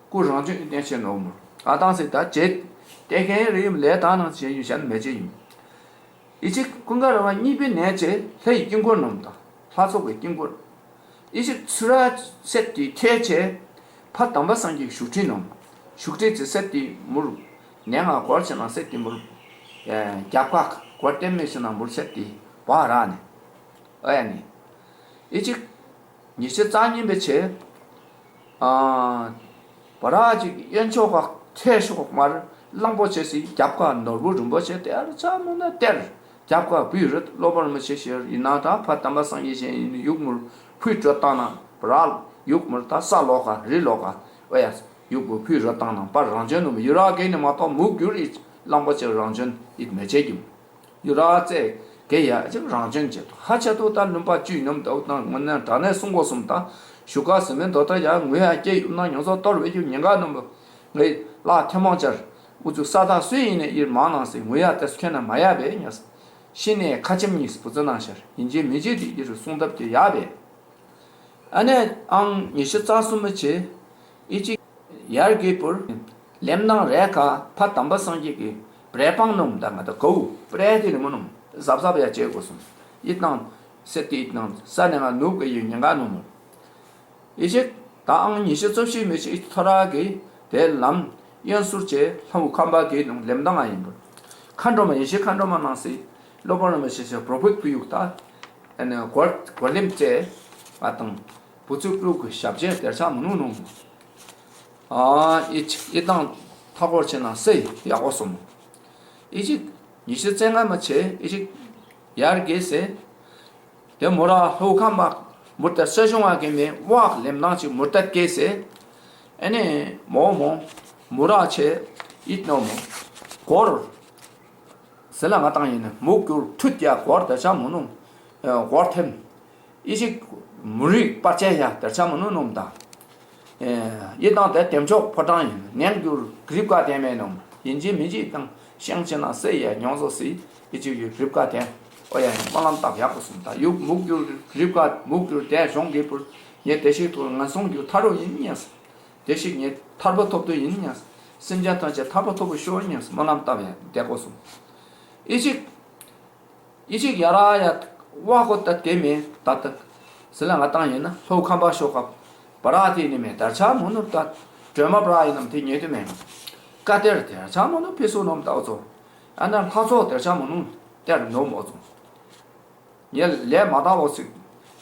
སྐུ་རང་བྱོན་བསྟན་ཆེན་ནོམ། ཨ་དང་སི་ད་ཅེ་ཏེ་ཁེན་རི་ཡིམ་ལེ་ད་ནང་ཅེ་ཡུ་ཤན་མེ་ཅེ་ཡིན། ཨི་ཅིག་ཀུན་དགའ་ར་བ་གཉིས་པའི་ནེ་ཅེ་ལྷའི་དཀྱིལ་འཁོར་ནོམ་ད། ལྷ་ཚོགས་ཀྱི་དཀྱིལ་འཁོར། ཨི་ཅིག་ཚུ་ར་སེ་ཏི་ཁེ་ཅེ་ཕ་དམ་པ་སངས་རྒྱས་བཞུགས་ཁྲི་ནོམ། བཞུགས་ཁྲི་ཅེ་སེ་ཏི་མུར་ནེ་ང་གོར་ཅེ་ན་སེ་ཏི་མུར་ཨེ་རྒྱབ་ཁག་གོར་ཏེ་མེ་ཅེ་ན་མུར་སེ་ཏི་བ་ར་ནེ་ཨ་ཡ་ནི་ཨི་ཅིག་ཉི་ཤུ་རྩ་གཉིས་པའི་ཆེ། ཨ་ བ་ར་ཅིག་གཡོན་ཕྱོགས་ཁ་ཐལ་ཤོག་མར་གླང་པོ་ཆེ་སི་རྒྱབ་ཁ་ནོར་བུ་རིན་པོ་ཆེ་དེ་ཨ་ར་ཆ་མོ་ན་དེར་རྒྱབ་ཁ་བུད་རེད། སློབ་དཔོན་རིན་པོ་ཆེ་ཞིག་ཡིན་ན་ད་ཕ་དམ་པ་སངས་རྒྱས་ཞིག་ཡིན་ཡུག་མུར་ཕུད་སྤྲོད་བཏང་ན་བ་ར་ཡུག་མུར་ད་ས་ལོག་ག་རི་ལོག་ག་ཨོ་ཡ་ཡུག་མུར་ཕུད་རོ་བཏང་ན་པར་རང་བྱོན་ནོ་མི་ཡུ་ར་གེ་ནི་མ་གཏོགས་མུ་གྱུར་ཨི་གླང་པོ་ཆེ་རང་བྱོན་ཨི་མེ་ཆེ་གྱིམ། ཡུ་ར་ཙེ་གེ་ཡ་ཅིག་རང་བྱོན་བྱེད་དོ་ཧ་ཆ་དོ་ད་ལུམ་པ་བཅུ་ཡིན་ནམ་ད་འུ་ད་ངོ་ནས་དྲ་ནས་གསུང་གོ་གསུམ་ད་ཞུ་ཀ་ཟི་མེན་དོ་ད་ཡ་ངོས་ཡ་སྐྱེ་ཡུ་ན་ཉོ་ཚོ་གཏོར་བེ་ཡུ་ཉེན་ག་ནོམ་བོ་ངའི་ལ་ཐེ་མང་ཅར་འུ་ཚུ་ས་ད་སུ་ཡིན་ནས་ཡིར་མ་ནང་སི་ངོས་ཡ་ཏེ་སུ་ཁྱེད་ན་མ་ཡ་བེ་ཉ་སི་ཤི་ནས་ཁ་ཆེམ་གཉིས་བུ་ཚོ་ནང་ཤར་ཡིན་གྱི་མི་གྱི་དེ་ཡིར་གསུང་ཐབས་ཀྱི་ཡ་བེ། ཨ་ནེ་ཨང་ཉི་ཤུ་རྩ་གསུམ་མི་ཆེ་ཨི་ཅིག་ཡར་གི་པུར་ལེམ་ནང་རེ་ཁ་ཕ་དམ་པ་སངས་རྒྱས་ཀྱི་བྲེ་སྤང་ནོམ་ད་ང་ད་གའུ་བྲེ་དེ་ནི་མོ་ནོམ་ཟབ་ཟབ་ཡ་ཅེ་གོ་སོང་ཨི་ནང་སེ་ཏི་ཨི་ནང་ས་ནེ་ང་ནུབ་གི་ཡུ་ཉེན་ག་ནོམ་མོ། ཨི་ཅིག་ད་ཨང་ཉི་ཤུ་རྩ་བཞི་མི་ཆེ་ཨི་ཐོ་ར་གི་དེ་ལམ་གཡོན་ཟུར་ཅེ་ལྷ་བུ་ཁམས་པ་གི་ནང་ལེམ་ནང་ང་ཡིན་པུར་མཁའ་འགྲོ་མ་ཡེ་ཤེས་མཁའ་འགྲོ་མ་ནང་སི་སློབ་དཔོན་རིན་པོ་ཆེ་ཞིག་པྲོ་ཕུད་ཕུ་ཡུག་ད། ཨ་ནི་གོར་གོར་ལེམ་ཙེ་ཨ་དང་བུ་ཚུགས་ལུག་གི་ཞབས་ཆེན་དེར་ཆ་མི་ནུ་ནུ། ཨ་ཨི་ཅིག་ཨི་དང་ཐ་གོར་ཆེ་ན་སེ་ཡག་གོ་སོང་། ཨི་ཅིག་ཉི་ཤུ་རྩ་ལྔ་མི་ཆེ་ཨི་ཅིག་ཡར་གེ་སེ། དེ་མོ་ར་ལྷོ་ཁམས་པ་མུར་ཏ་ས་གཞུང་བ་གེ་མེ་ཝག་ལེམ་ནང་ཅིག་མུར་ཏ་གེ་སེ། ཨ་ནི་མོ་མོ་མུ་ར་ཆེ་ཨིད་ནོ་མོ་གོར། ཟེར་ལ་ང་དང་ཡིན་ནི་མུ་གུར་ཐུད་ཀྱ་གོར་དེ་ཆ་མོ་ནུ། གོར་ཐེམ། ཨི་ཅིག་མུ་རིག་པར་ཆས་ཡ་དེར་ཆ་མོ་ནུ་ནོམ་ད། ཨི་དང་དེ་དེམ་ཆོག་ཕོ་བྲང་ཡིན་ནན་གུར་གྲིབ་ཀ་དེ་མེ་ནོམ་ཡིན་ཅི་མི་ཅི་དང་ཤང་ཆེ་ན་སེ་ཡ་ཉོང་ཟོ་སི་ཨི་ཅིག་ཡུ་གྲིབ་ཀ་དེ་ཨོ་ཡ་ཡ་མ་ལམ་བཏབ་ཡག་གོ་སོང་ད་ཡུག་མུ་གུར་གྲིབ་ཀ་མུ་གུར་དེ་གཞུང་གི་པུར་ཉེ་དེ་ཞིག་ཏུ་ང་སོང་གུ་ཐ་རུ་ཡིན་ཉེ་སི། དེ་ཞིག་ངས་ཐར་པ་ཐོབ་ཏུ་ཡིན་ཉ། སེམས་ཅན་ཐམས་ཅད་ཐར་པ་ཐོབ་པའི་ཤོག་ཉ། སྨོན་ལམ་བཏབ་ཡ་བསྡད་གོ་སོང་། ཨི་ཅིག་ཨི་ཅིག་ཡ་ར་ཡ་བ་གོ་ད་དེ་མེ་ད་ད་ཟི་ལ་ང་དང་ཡིན་ན་ལྷོ་ཁམས་པ་ཤོག་ཁ་བ་ར་དེ་ནི་མེ་དར་ཆ་མོ་ནུབ་ད་སྒྲོལ་མ་བ་ར་ཡིན་ནམ་དེ་ཉེ་དུ་མེ་ཀ་དེར་དར་ཆ་མོ་ནུབ་ཕི་སུ་ནོམ་ད་འོ་ཚོ་ཨ་ན་ལྷ་ཚོགས་དར་ཆ་མོ་ནུབ་དེར་ནོམ་འོ་ཚོ། ངས་ལས་མ་དག་པོ་ཞིག་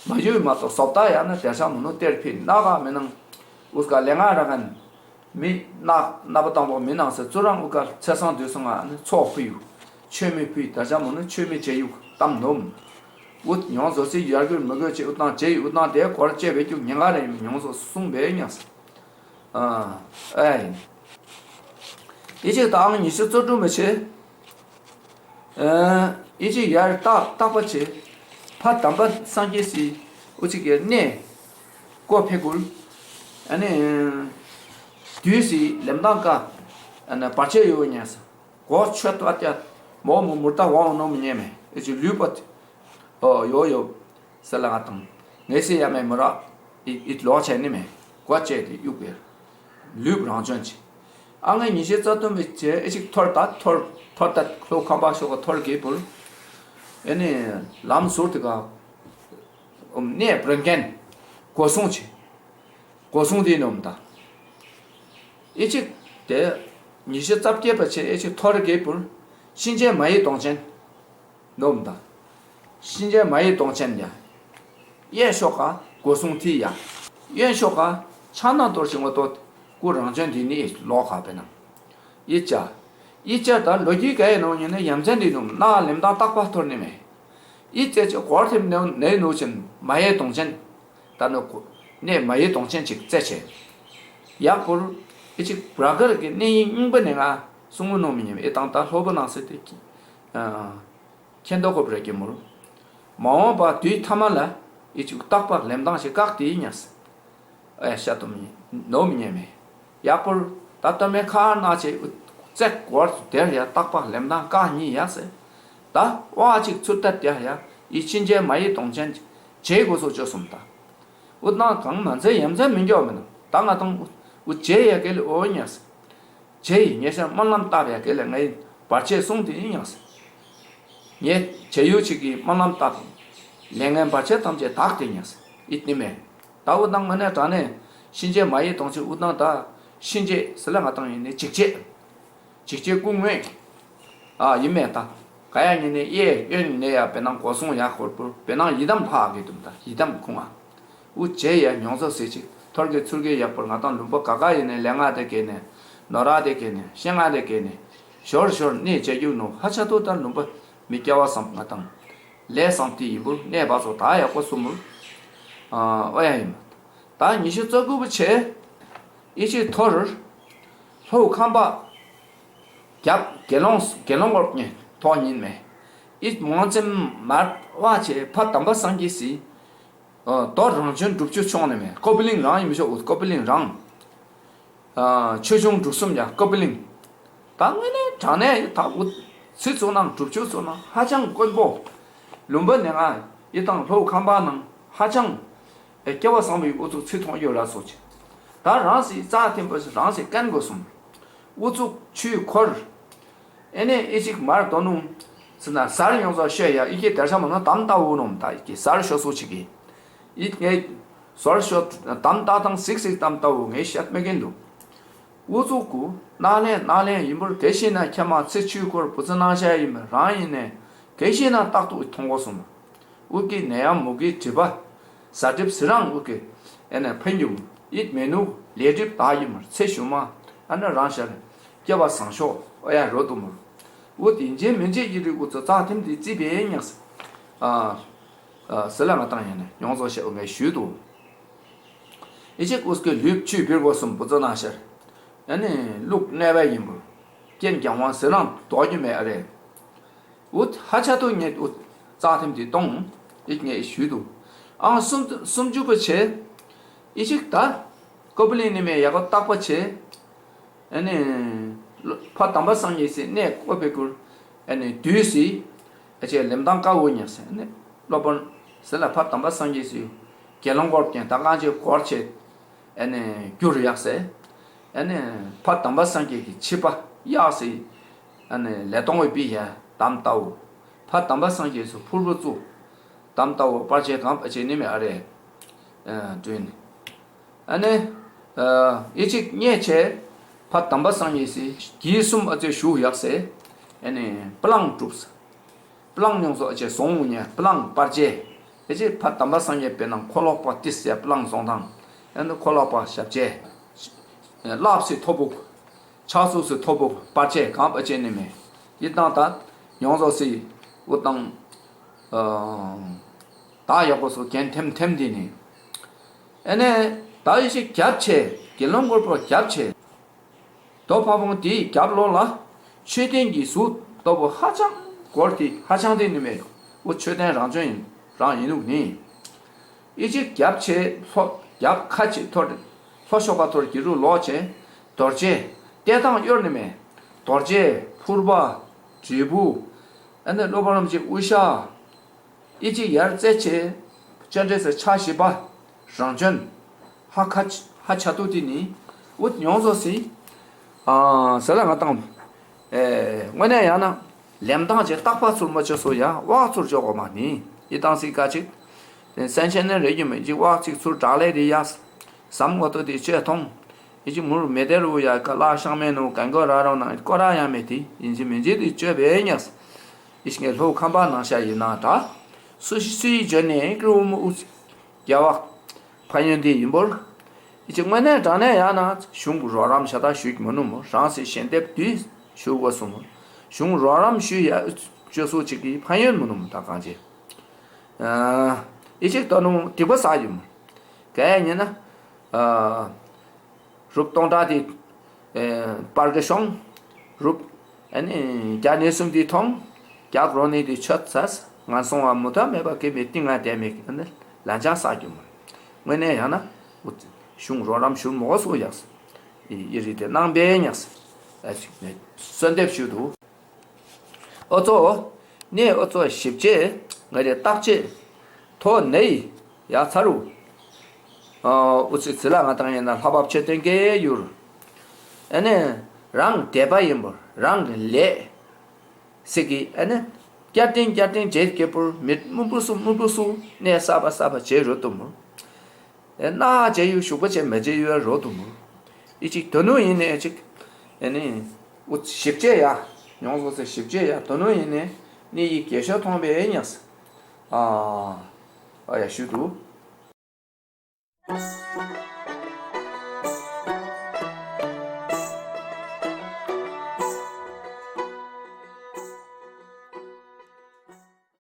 མ་ཡོད་མ་གཏོགས་བཟོ་ལྟ་ཡང་ན་དེ་ཆ་མོ་ནུ་གཏེར་ཕི་ན་ག་མི་ནང་། འུ་སྐ་ལས་ང་ར་གན་མི་ན་ན་པ་དང་པོ་མི་ནང་སེ་ཙུ་རང་འུ་སྐ་ཚེ་སང་དུས་སང་ང་ནི་ཚོགས་ཕུ་ཡུག་ཆོས་མི་ཕུ་ཡུག་དེ་ཆ་མོ་ནུ་ཆོས་མི་བྱེད་ཡུག་གཏམ་ནོམ། འུ་ཉོང་བཟོ་སི་ཡར་གུར་མི་དགོས་ཅི་འུ་དང་བྱེད་ཡུག་འུ་དང་དེ་གོར་བཅད་པའི་རྒྱུ་ཉེན་ཁ་རེ་ཡིན་མི་ཉོང་བཟོ་སུ་གསུངས་པའི་ཉག་སེ། ཨ་ཨེ་ཡིན། ཡི་ཅིག་དང་ཉི་ཤུ་རྩ་དྲུག་མི་ཆེ། ཨ་ཡི་ཅིག་ཡར་ཏག་ཏག་པ་ཆེ། ཕ་དམ་པ་སངས་རྒྱས་སི་འུ་ཅིག་གི་གནས་ཀོ་ཕེ་གུལ། ཨ་ནི་དུས་སི་ལེམ་ཏང་ཀ་ཨ་ནི་བར་ཆད་ཡོད་ཉེ་ས། གོ་ཆོད་ཏོ་ཨ་ཏི་ཨ་མོ་མོ་མུར་ཏ་ཝང་ནོ་མི་ཉེ་མེ་ཨི་ཅིག་ལུས་པ་ཏི་ཨོ་ཡོ་ཡོ། ས་ལ་ང་དང་ངེ་སི་ཡ་མེ་མུ་ར་ཨི་ཨི་ལོ་ཆེ་ནི་མེ་གོ་ཅེ་ཏི་ཡུག་པེ་ལུས་རང་བྱོན་ཅི། ཨ་ངེ་ཉི་ཤུ་རྩ་གཏུམ་མི་ཅེ་ཨི་ཅིག་ཐོར་ཏ་ཐོར་ཐོར་ཏ་ལྷོ་ཁམས་པ་ཤོག་ག་ཐོར་གི་པུར། ཨེ་ནི་ལམ་ཟུར་ཏི་ག་ཨུམ་ནེ་པྲན་ཀན་གོ་སོང་ཅི། གོ་སོང་ཏི་ནོམ་ཏ། ཨི་ཅིག་ཏེ་ཉི་ཤུ་རྩ་བརྒྱད་པ་ཅེ་ཨི་ཅིག་ཐོར་གི་པུར་གཤིན་རྗེ་མ་ཡི་གདོང་ཅན། ནོམ་ད། གཤིན་རྗེ་མ་ཡི་གདོང་ཅན་ཡ། གཡས་ཤོག་ཁ་སྒོ་སྲུང་ཏི་ཡ། གཡོན་ཤོག་ཁ་ཕྱག་ན་རྡོ་རྗེ་ངོ་ཏོ་སྐུ་རང་བྱོན་འདི་ནི་ལོག་ཁ་བེ་ན། ཡི་ཅ། ཡི་ཅ་ད་ལོ་རྒྱུས་ག་ཡི་ནོ་ཉི་ནི་ཡ་མཚན་འདི་ནུ་ན་ལེམ་དང་རྟག་པ་ཐོར་ནི་མེ། ཡི་ཅ་ཅི་གོར་ཐེམ་ནེ་ནེ་ནུ་ཅན་མ་ཡི་གདོང་ཅན། ད་ནུ་ནེ་མ་ཡི་གདོང་ཅན་ཅིག་རྩེ་ཆེ། ཡག་པུར་ཨི་ཅིག་བྲ་གར་གི་ནེ་ཡི་སྙིང་པ་ནེ་ང་སུང་ངུ་ནོ་མི་ཉེ་མེ་ཨི་དང་ད་ལྷོ་པ་ནང་སེ་ཏེ་ཀི། ཨ། ཁྱེན་ཏོ་ཁོ་བྲེ་ཀེ་མུར། མ་འོངས་པ་དུས་ཐ་མ་ལ་ཨི་ཅིག་རྟག་པ་ལེམ་དང་ཞིག་བཀག་ཏེ་ཉེས། ཨེ་ཤ་ཏོ་མི་ནོ་མི་ཉེ་མེ། ཡག་པོར་ད་ལྟ་མེ་ཁ་ན་ཆེ་ཙེག་གོར་དེར་ཡ་རྟག་པ་ལེམ་དང་བཀག་ཉི་ཡ་སེ། ད་ཝ་ཅིག་ཚུར་ཏ་དེ་ཡ་ཡི་གཤིན་རྗེ་མ་ཡི་གདོང་ཅན་ཇེ་གོ་སོ་ཅོ་སུམ་ད། འུ་ནང་གང་མ་ཚེ་ཡ་མཚན་མི་འགྱོ་མེ་ན། ད་ང་དང་འུ་ཇེ་ཡ་གེ་ལེ་འོ་ཉེས། ཇེ་ཡི་ཉེ་ཤ་སྨོན་ལམ་བཏབ་ཡ་གེ་ལེ་ངའི་བར་ཆད་སྲུང་དེ་ཡིན་ཡང་སེ། ངས་ཇེ་ཡུ་ཅིག་གི་སྨོན་ལམ་བཏབ། ལས་ངན་བར་ཆད་ཐམས་ཅད་དག་དེ་ཡིན་ཡང་སེ། ཨི་ཏི་མེ། ད་འུ་དང་ང་ནེ་དྲ་ནེ་གཤིན་རྗེ་མ་ཡི་གདོང་ཅན་འུ་དང་ད་གཤིན་རྗེ་སི་ལ་ང་དང་ཡིན་ནི་འཇིགས་བྱེད། འཇིགས་བྱེད་སྐུ་དངོས། ཨ་ཡིན་མེ་ད། ག་ཡ་ཉི་ནི་གཡས་གཡོན་ནེ་ཡ་བེ་ནང་གོ་སོང་ཡ་ཁོར་པུར་བེ་ནང་ཡི་དམ་ལྷག་གི་དུམ་ད་ཡི་དམ་ཁུང་ཨ། འུ་ཇེ་ཡ་མྱོང་ཚོ་སེ་ཅིག་ ཐོར་གི་ཚུར་གི་ཡག་པོར་ང་དང་ལུང་པ་ག་ག་ཡིན་ནའི་ལས་ངན་དེ་གི་ནི་ནོར་ར་དེ་གི་ནི་ཤེད་ངན་དེ་གི་ནི་ཞོར་ཞོར་ནི་བྱེད་རྒྱུ་ནོ་ཧ་ཅང་ཏོ་ད་ལུང་པ་མི་སྐྱེ་བ་བཟང་ང་དང་ལས་བཟང་དེ་ཡིན་པོར་གནས་པ་ཚོ་ད་ཡག་པོ་སོང་མོ། ཨ་ཨོ་ཡ་ཡིན་མ། ད་ཉི་ཤུ་རྩ་དགུ་པོ་ཆེ་ཨི་ཅིག་ཐོར་ལྷོ་ཁམས་པ་རྒྱབ་དགེ་སློང་དགེ་སློང་འོག་ནས་ཐོག་ཉིན་མེ་ཨི་མོང་ཙེམ་མར་བ་ཆེ་ཕ་དམ་པ་སངས་རྒྱས་སི་ཨ་དོ་རང་བྱོན་སྒྲུབ་ཆུ་ཆུང་ནི་མེ་ཀོ་པི་ལིང་རང་ཡིན་མི་ཤོག་ཀོ་པི་ལིང་རང་། ཨ་ཆོས་འབྱུང་འབྲུག་གསུམ་ཡ་ཀོ་པི་ལིང་། ད་དངོས་གནས་དྲང་གནས་ད་འུ་ཚོ་ཚུར་ནང་སྒྲུབ་ཆུ་ཚུར་ནང་ཧ་ཅང་དཀོན་པོ། ལུང་པ་ནས་ང་ཡི་དང་ལྷོ་ཁམས་པ་ནང་ཧ་ཅང་ཨེ་སྐལ་བ་བཟང་པོའི་འུ་ཚོ་ཚུར་མཐོང་ཡོད་ལ་སོགས་ཀྱི། ད་རང་སི་རྩ་ཐིམ་པ་སི་རང་སི་སྐན་དགོས་སོང་། འུ་ཚོ་ཆུའི་འཁོར། ཨེ་ནས་ཨི་ཅིག་མར་དོ་ནུ། ཚི་ན་ཟར་ཡོང་ཟ་ཤོད་ཡ་ཨི་ཀེ་དར་ཤ་མ་ན་དམ་ལྟ་བུ་ནོམ་ད་ཨི་ཀེ་ཟར་ཤོད་སོ་ཅིག་གི། ཨི་ངས་ཟར་ཤོད་དམ་ལྟ་དང་སིག་སིག་དམ་ལྟ་བུ་ངས་བཤད་མེད་གིན་འདུག་འུ་ཚོ་གུ་ནཱ་ལེན་ནཱ་ལེན་ཡིན་པར་གལ་ཤེས་ན་ཁྱེད་མ་ཚེ་ཆུའི་འཁོར་བུ་ཚ་ནང་ཤ་ཡིན་པ་རང་ཡིན་ནས་གལ་ཤེས་ན་རྟག་ཏུ་མཐོང་དགོས་སོང་། འུ་ཀི་ནད་ཡམས་མུ་གེའི་སྒྲིབ་པ། ཟ་སྒྲིབ་སི་རང་འུ་ཀི་ཨེ་ནས་ཕན་གྱི་མོ་ཡིད་མི་ནུ་ལས་སྒྲིབ་དག་ཡིན་མར་ཚེ་ཞུ་མ་ཨ་ནི་རང་ཤར་སྐྱེ་བ་བཟང་ཤོག་ཨོ་ཡ་རོ་དུ་མོ། འུ་དེ་འཇེ་མི་འཇེ་ཡི་རི་འུ་ཚོ་རྩ་ཐིམ་དེ་རྩིས་པའི་ཉག་ཨ་ཨ་སི་ལ་ང་དང་ཡིན་ནས་ཡོངས་རྫོགས་ཤེས་འུ་ངས་ཞུས་འདུག་ཨི་ཅིག་འུ་ཀི་ལུས་ཆུ་བིར་བོ་སུམ་བུ་ཚོ་ནང་ཤར་ཨ་ནི་ལུག་གནས་པ་ཡིན་པོ་རྐྱེན་རྐྱང་བ་སི་རང་དོག་རྒྱུ་མེད་ཨ་རེད། འུ་ཧ་ཆ་ཏོ་ཉེ་འུ་རྩ་ཐིམ་དེ་གཏོང་ཨིག་ངས་ཞུས་འདུག་ཨང་སུམ་སུམ་ཅུ་པ་ཆེ། ཨི་ཅིག་ད་ཀོ་པི་ལིང་ནི་མེ་ཡ་གོ་རྟག་པ་ཆེ། ཨ་ནི་ཕ་དམ་པ་སངས་རྒྱས་སི་གནས་བཀོད་པའི་སྐུར་ཨ་ནི་བསྡུས་སི་ཨ་ཅེ་ལེམ་ཐང་དཀའ་བོ་ཉག་སི་ཨ་ནི་སློབ་དཔོན་སི་ལ་ཕ་དམ་པ་སངས་རྒྱས་སི་དགེ་སློང་སྐོར་ཀྱང་ད་གང་ཅེ་སྐོར་ཆེ། ཨ་ནི་རྒྱུར་ཡག་སེ། ཨ་ནི་ཕ་དམ་པ་སངས་རྒྱས་ཀྱི་ཆིབས་པ་གཡག་སེ། ཨ་ནི་ལས་གཏོང་བའི་པི་ཡ་དམ་ལྟ་བུ། ཕ་དམ་པ་སངས་རྒྱས་སུ་ཕུར་བུ་བཙུགས། དམ་ལྟ་བུ་པར་ཆས་གང་ཨ་ཅེ་ནི་མེ་ཨ་རེ། ཨ་དྲུན། ཨ་ནི་ཨ་ཨི་ཅིག་ཉེ་ཆེ། ཕ་དམ་པ་སངས་རྒྱས་སི་གྱིས་གསུམ་ཨ་ཅེ་ཞུ་ཡག་སེ། ཨ་ནི་པ་ལང་གྲུབ། པ་ལང་ཉུང་སོ་ཨ་ཅེ་སོང་ངུ་ཉེ་པ་ལང་པར་ཆས། ཨ་ཅེ་ཕ་དམ་པ་སངས་རྒྱས་པའི་ནང་འཁོར་ལོ་པ་ཏིས་ཡ་པ་ལང་སོང་དང་། ཨ་ནི་འཁོར་ལོ་པ་ཞབས་ཆས། ལགཔ་སི་ཐོ་བུག་ཕྱག་སོ་སི་ཐོ་བུག་པར་ཆས་གང་པ་ཅེ་ནི་མེ། ཡི་དང་ད་ཡོངས་རྫོགས་སི་འུ་དང་ཨ་ད་ཡག་པོ་སོ་གྱེན་ཐེམ་ཐེམ་དི་ནི། ཨ་ནི་ད་ཨི་ཅིག་རྒྱབ་ཆེ་དགེ་སློང་སྐོར་པོ་རྒྱབ་ཆེ། དོ་ཕ་བོང་དེའི་རྒྱབ་ལོགས་ལ་མཆོད་རྟེན་གྱི་གཟུགས་ལྟ་བུ་ཧ་ཅང་སྐོར་ཏེ་ཧ་ཅང་དེ་ནི་མེད། འུ་མཆོད་རྟེན་རང་བྱོན་ཡིན་རང་ཡིན་ནུག་ནི། ཨི་ཅིག་རྒྱབ་ཆེ་ལྷོ་རྒྱབ་ཁ་ཆེ་ཐོར་ལྷོ་ཤོག་ཁ་ཐོར་གྱི་རུ་ལོག་ཆེ་རྡོ་རྗེ་བསྟེན་སྟངས་གཡོར་ནི་མེད། རྡོ་རྗེ་ཕུར་པ་དྲིལ་བུ་ཨ་ནི་སློབ་དཔོན་རིན་པོ་ཆེ་དབུ་ཞྭ། ཨི་ཅིག་ཡར་རྩེ་ཆེ། སྤྱན་རས་གཟིགས་ཕྱག་བཞི་པ། རང་བྱོན། ཧ་ཁ་ཧ་ཆ་ཏུ་ཏི་ནི། འུ་ཡོངས་རྫོགས་སི། ཨ་ཟེར་ལ་ང་དང་། ཨེ་དངོས་གནས་ཡང་ན། ལེམ་ཐང་ཅེ་རྟག་པ་ཚུར་མ་ཅོ་སོ་ཡ་བག་ཚུར་ཅོ་གོ་མ་ནི། ཨི་དང་སི་ཀ་ཅིག་སེམས་ཅན་ནི་རེ་རྒྱུ་མེད་ཅིག་བག་ཅིག་ཚུར་དྲག་ལས་རི་ཡ། ཟམ་གོ་ཏོ་ཏི་ཅོ་ཐོང་། ཨི་ཅིག་མུར་མེ་དེ་རུ་ཡ་ཀ་ལ་ཤང་མེ་ནུ་གན་གོ་ར་རོ་ན་ཀོ་ར་ཡ་མེ་ཏི་ཨིན་ཅི་མིན་ཅི་ཏི་ཅོ་བེ་ཉག་ཨི་ཤི་ངེ་ལྷོ་ཁམས་པ་ནང་ཤ་ཡིན་ན་ད། སུ་ཤི་སུའི་ཇོ་ནེ་ཀྲུ་མུ་ཨུ་རྒྱ་བག་ཕན་ཡོན་དེ་ཡིན་པོར། ཨི་ཅིག་དངོས་གནས་དྲང་གནས་ཡང་ན་གཞུང་གི་རོགས་རམ་ཤ་ད་ཞུ་གི་མི་ནུ་མོ་རང་སྲིད་ཞལ་འདེབས་དུས་ཞུ་དགོས་སོང་མོ། གཞུང་རོགས་རམ་ཞུ་ཡ་ཅོ་སུ་ཅིག་གི་ཕན་ཡོན་མི་ནུ་མོ་ད་གང་ཅི། ཨ་ཨི་ཅིག་ད་ནུ་སྡིག་པ་བསགས་ཡིན་མོ། ག་ཡ་ཉེ་ན། ཨ། རུབ་སྟོང་ཕྲག་དེ་ཨེ་པར་གི་ཤོང་། རུབ་ཨ་ནི་བརྒྱ་ནི་གསུམ་དེ་ཐོང་། བརྒྱ་གྲོ་ནི་དེ་ཆོད་ཚས་ངན་སོང་བ་མུ་མཐའ་མེད་པ་གི་མི་ཏི་ང་དེ་མེད་ཨ་ནི་ལན་ཆགས་ས་རྒྱུ་མ། དངོས་གནས་ཡང་ན་འུ་གཞུང་རོགས་རམ་ཞུ་མོ་སོ་ཡགས། ཨི་རི་དེ་ནང་པའི་ཉགས། ཨ་ཅིག་ནས་གསོལ་འདེབས་ཞུ་དུ། ཨོ་ཙོ། ནེ་ཨོ་ཙོ་ཞིབ་ཅེ། ང་རེ་བརྟག་ཅེ། ཐོ་ནེ་ཡ་ཚ་རུ། ཨ་འུ་ཚི་ཚི་ལ་ང་དང་ཡིན་ན་ལྷ་བབས་ཆེ་སྟེང་གེ་ཡུར། ཨ་ནི་རང་དད་པ་ཡིན་པོ་རང་གི་ལས། སི་གི་ཨ་ནི་བསྐྱར་ཏིང་བསྐྱར་ཏིང་རྗེས་སྐྱེ་པོར་མི་སྨུན་པོ་སུ་སྨུན་པོ་སུ་ནེ་ས་བ་ས་བ་བྱེད་རོ་དུ་མོ། ཨེ་ན་ཅེ་ཡུ་ཤུག་པ་ཅེ་མེ་ཅེ་ཡུ་རོ་དུ་མུ། ཨི་ཅིག་དོ་ནུ་ཡིན་ནེ་ཅིག་ཨེ་ནི་འུ་ཞིབ་ཅེ་ཡ། ཡོངས་སོ་སེ་ཞིབ་ཅེ་ཡ་དོ་ནུ་ཡིན་ནེ་ནི་ཡི་གེ་ཤོ་ཐོང་པེ་ཉགས། ཨ་ཨ་ཡ་ཞུ་དུ།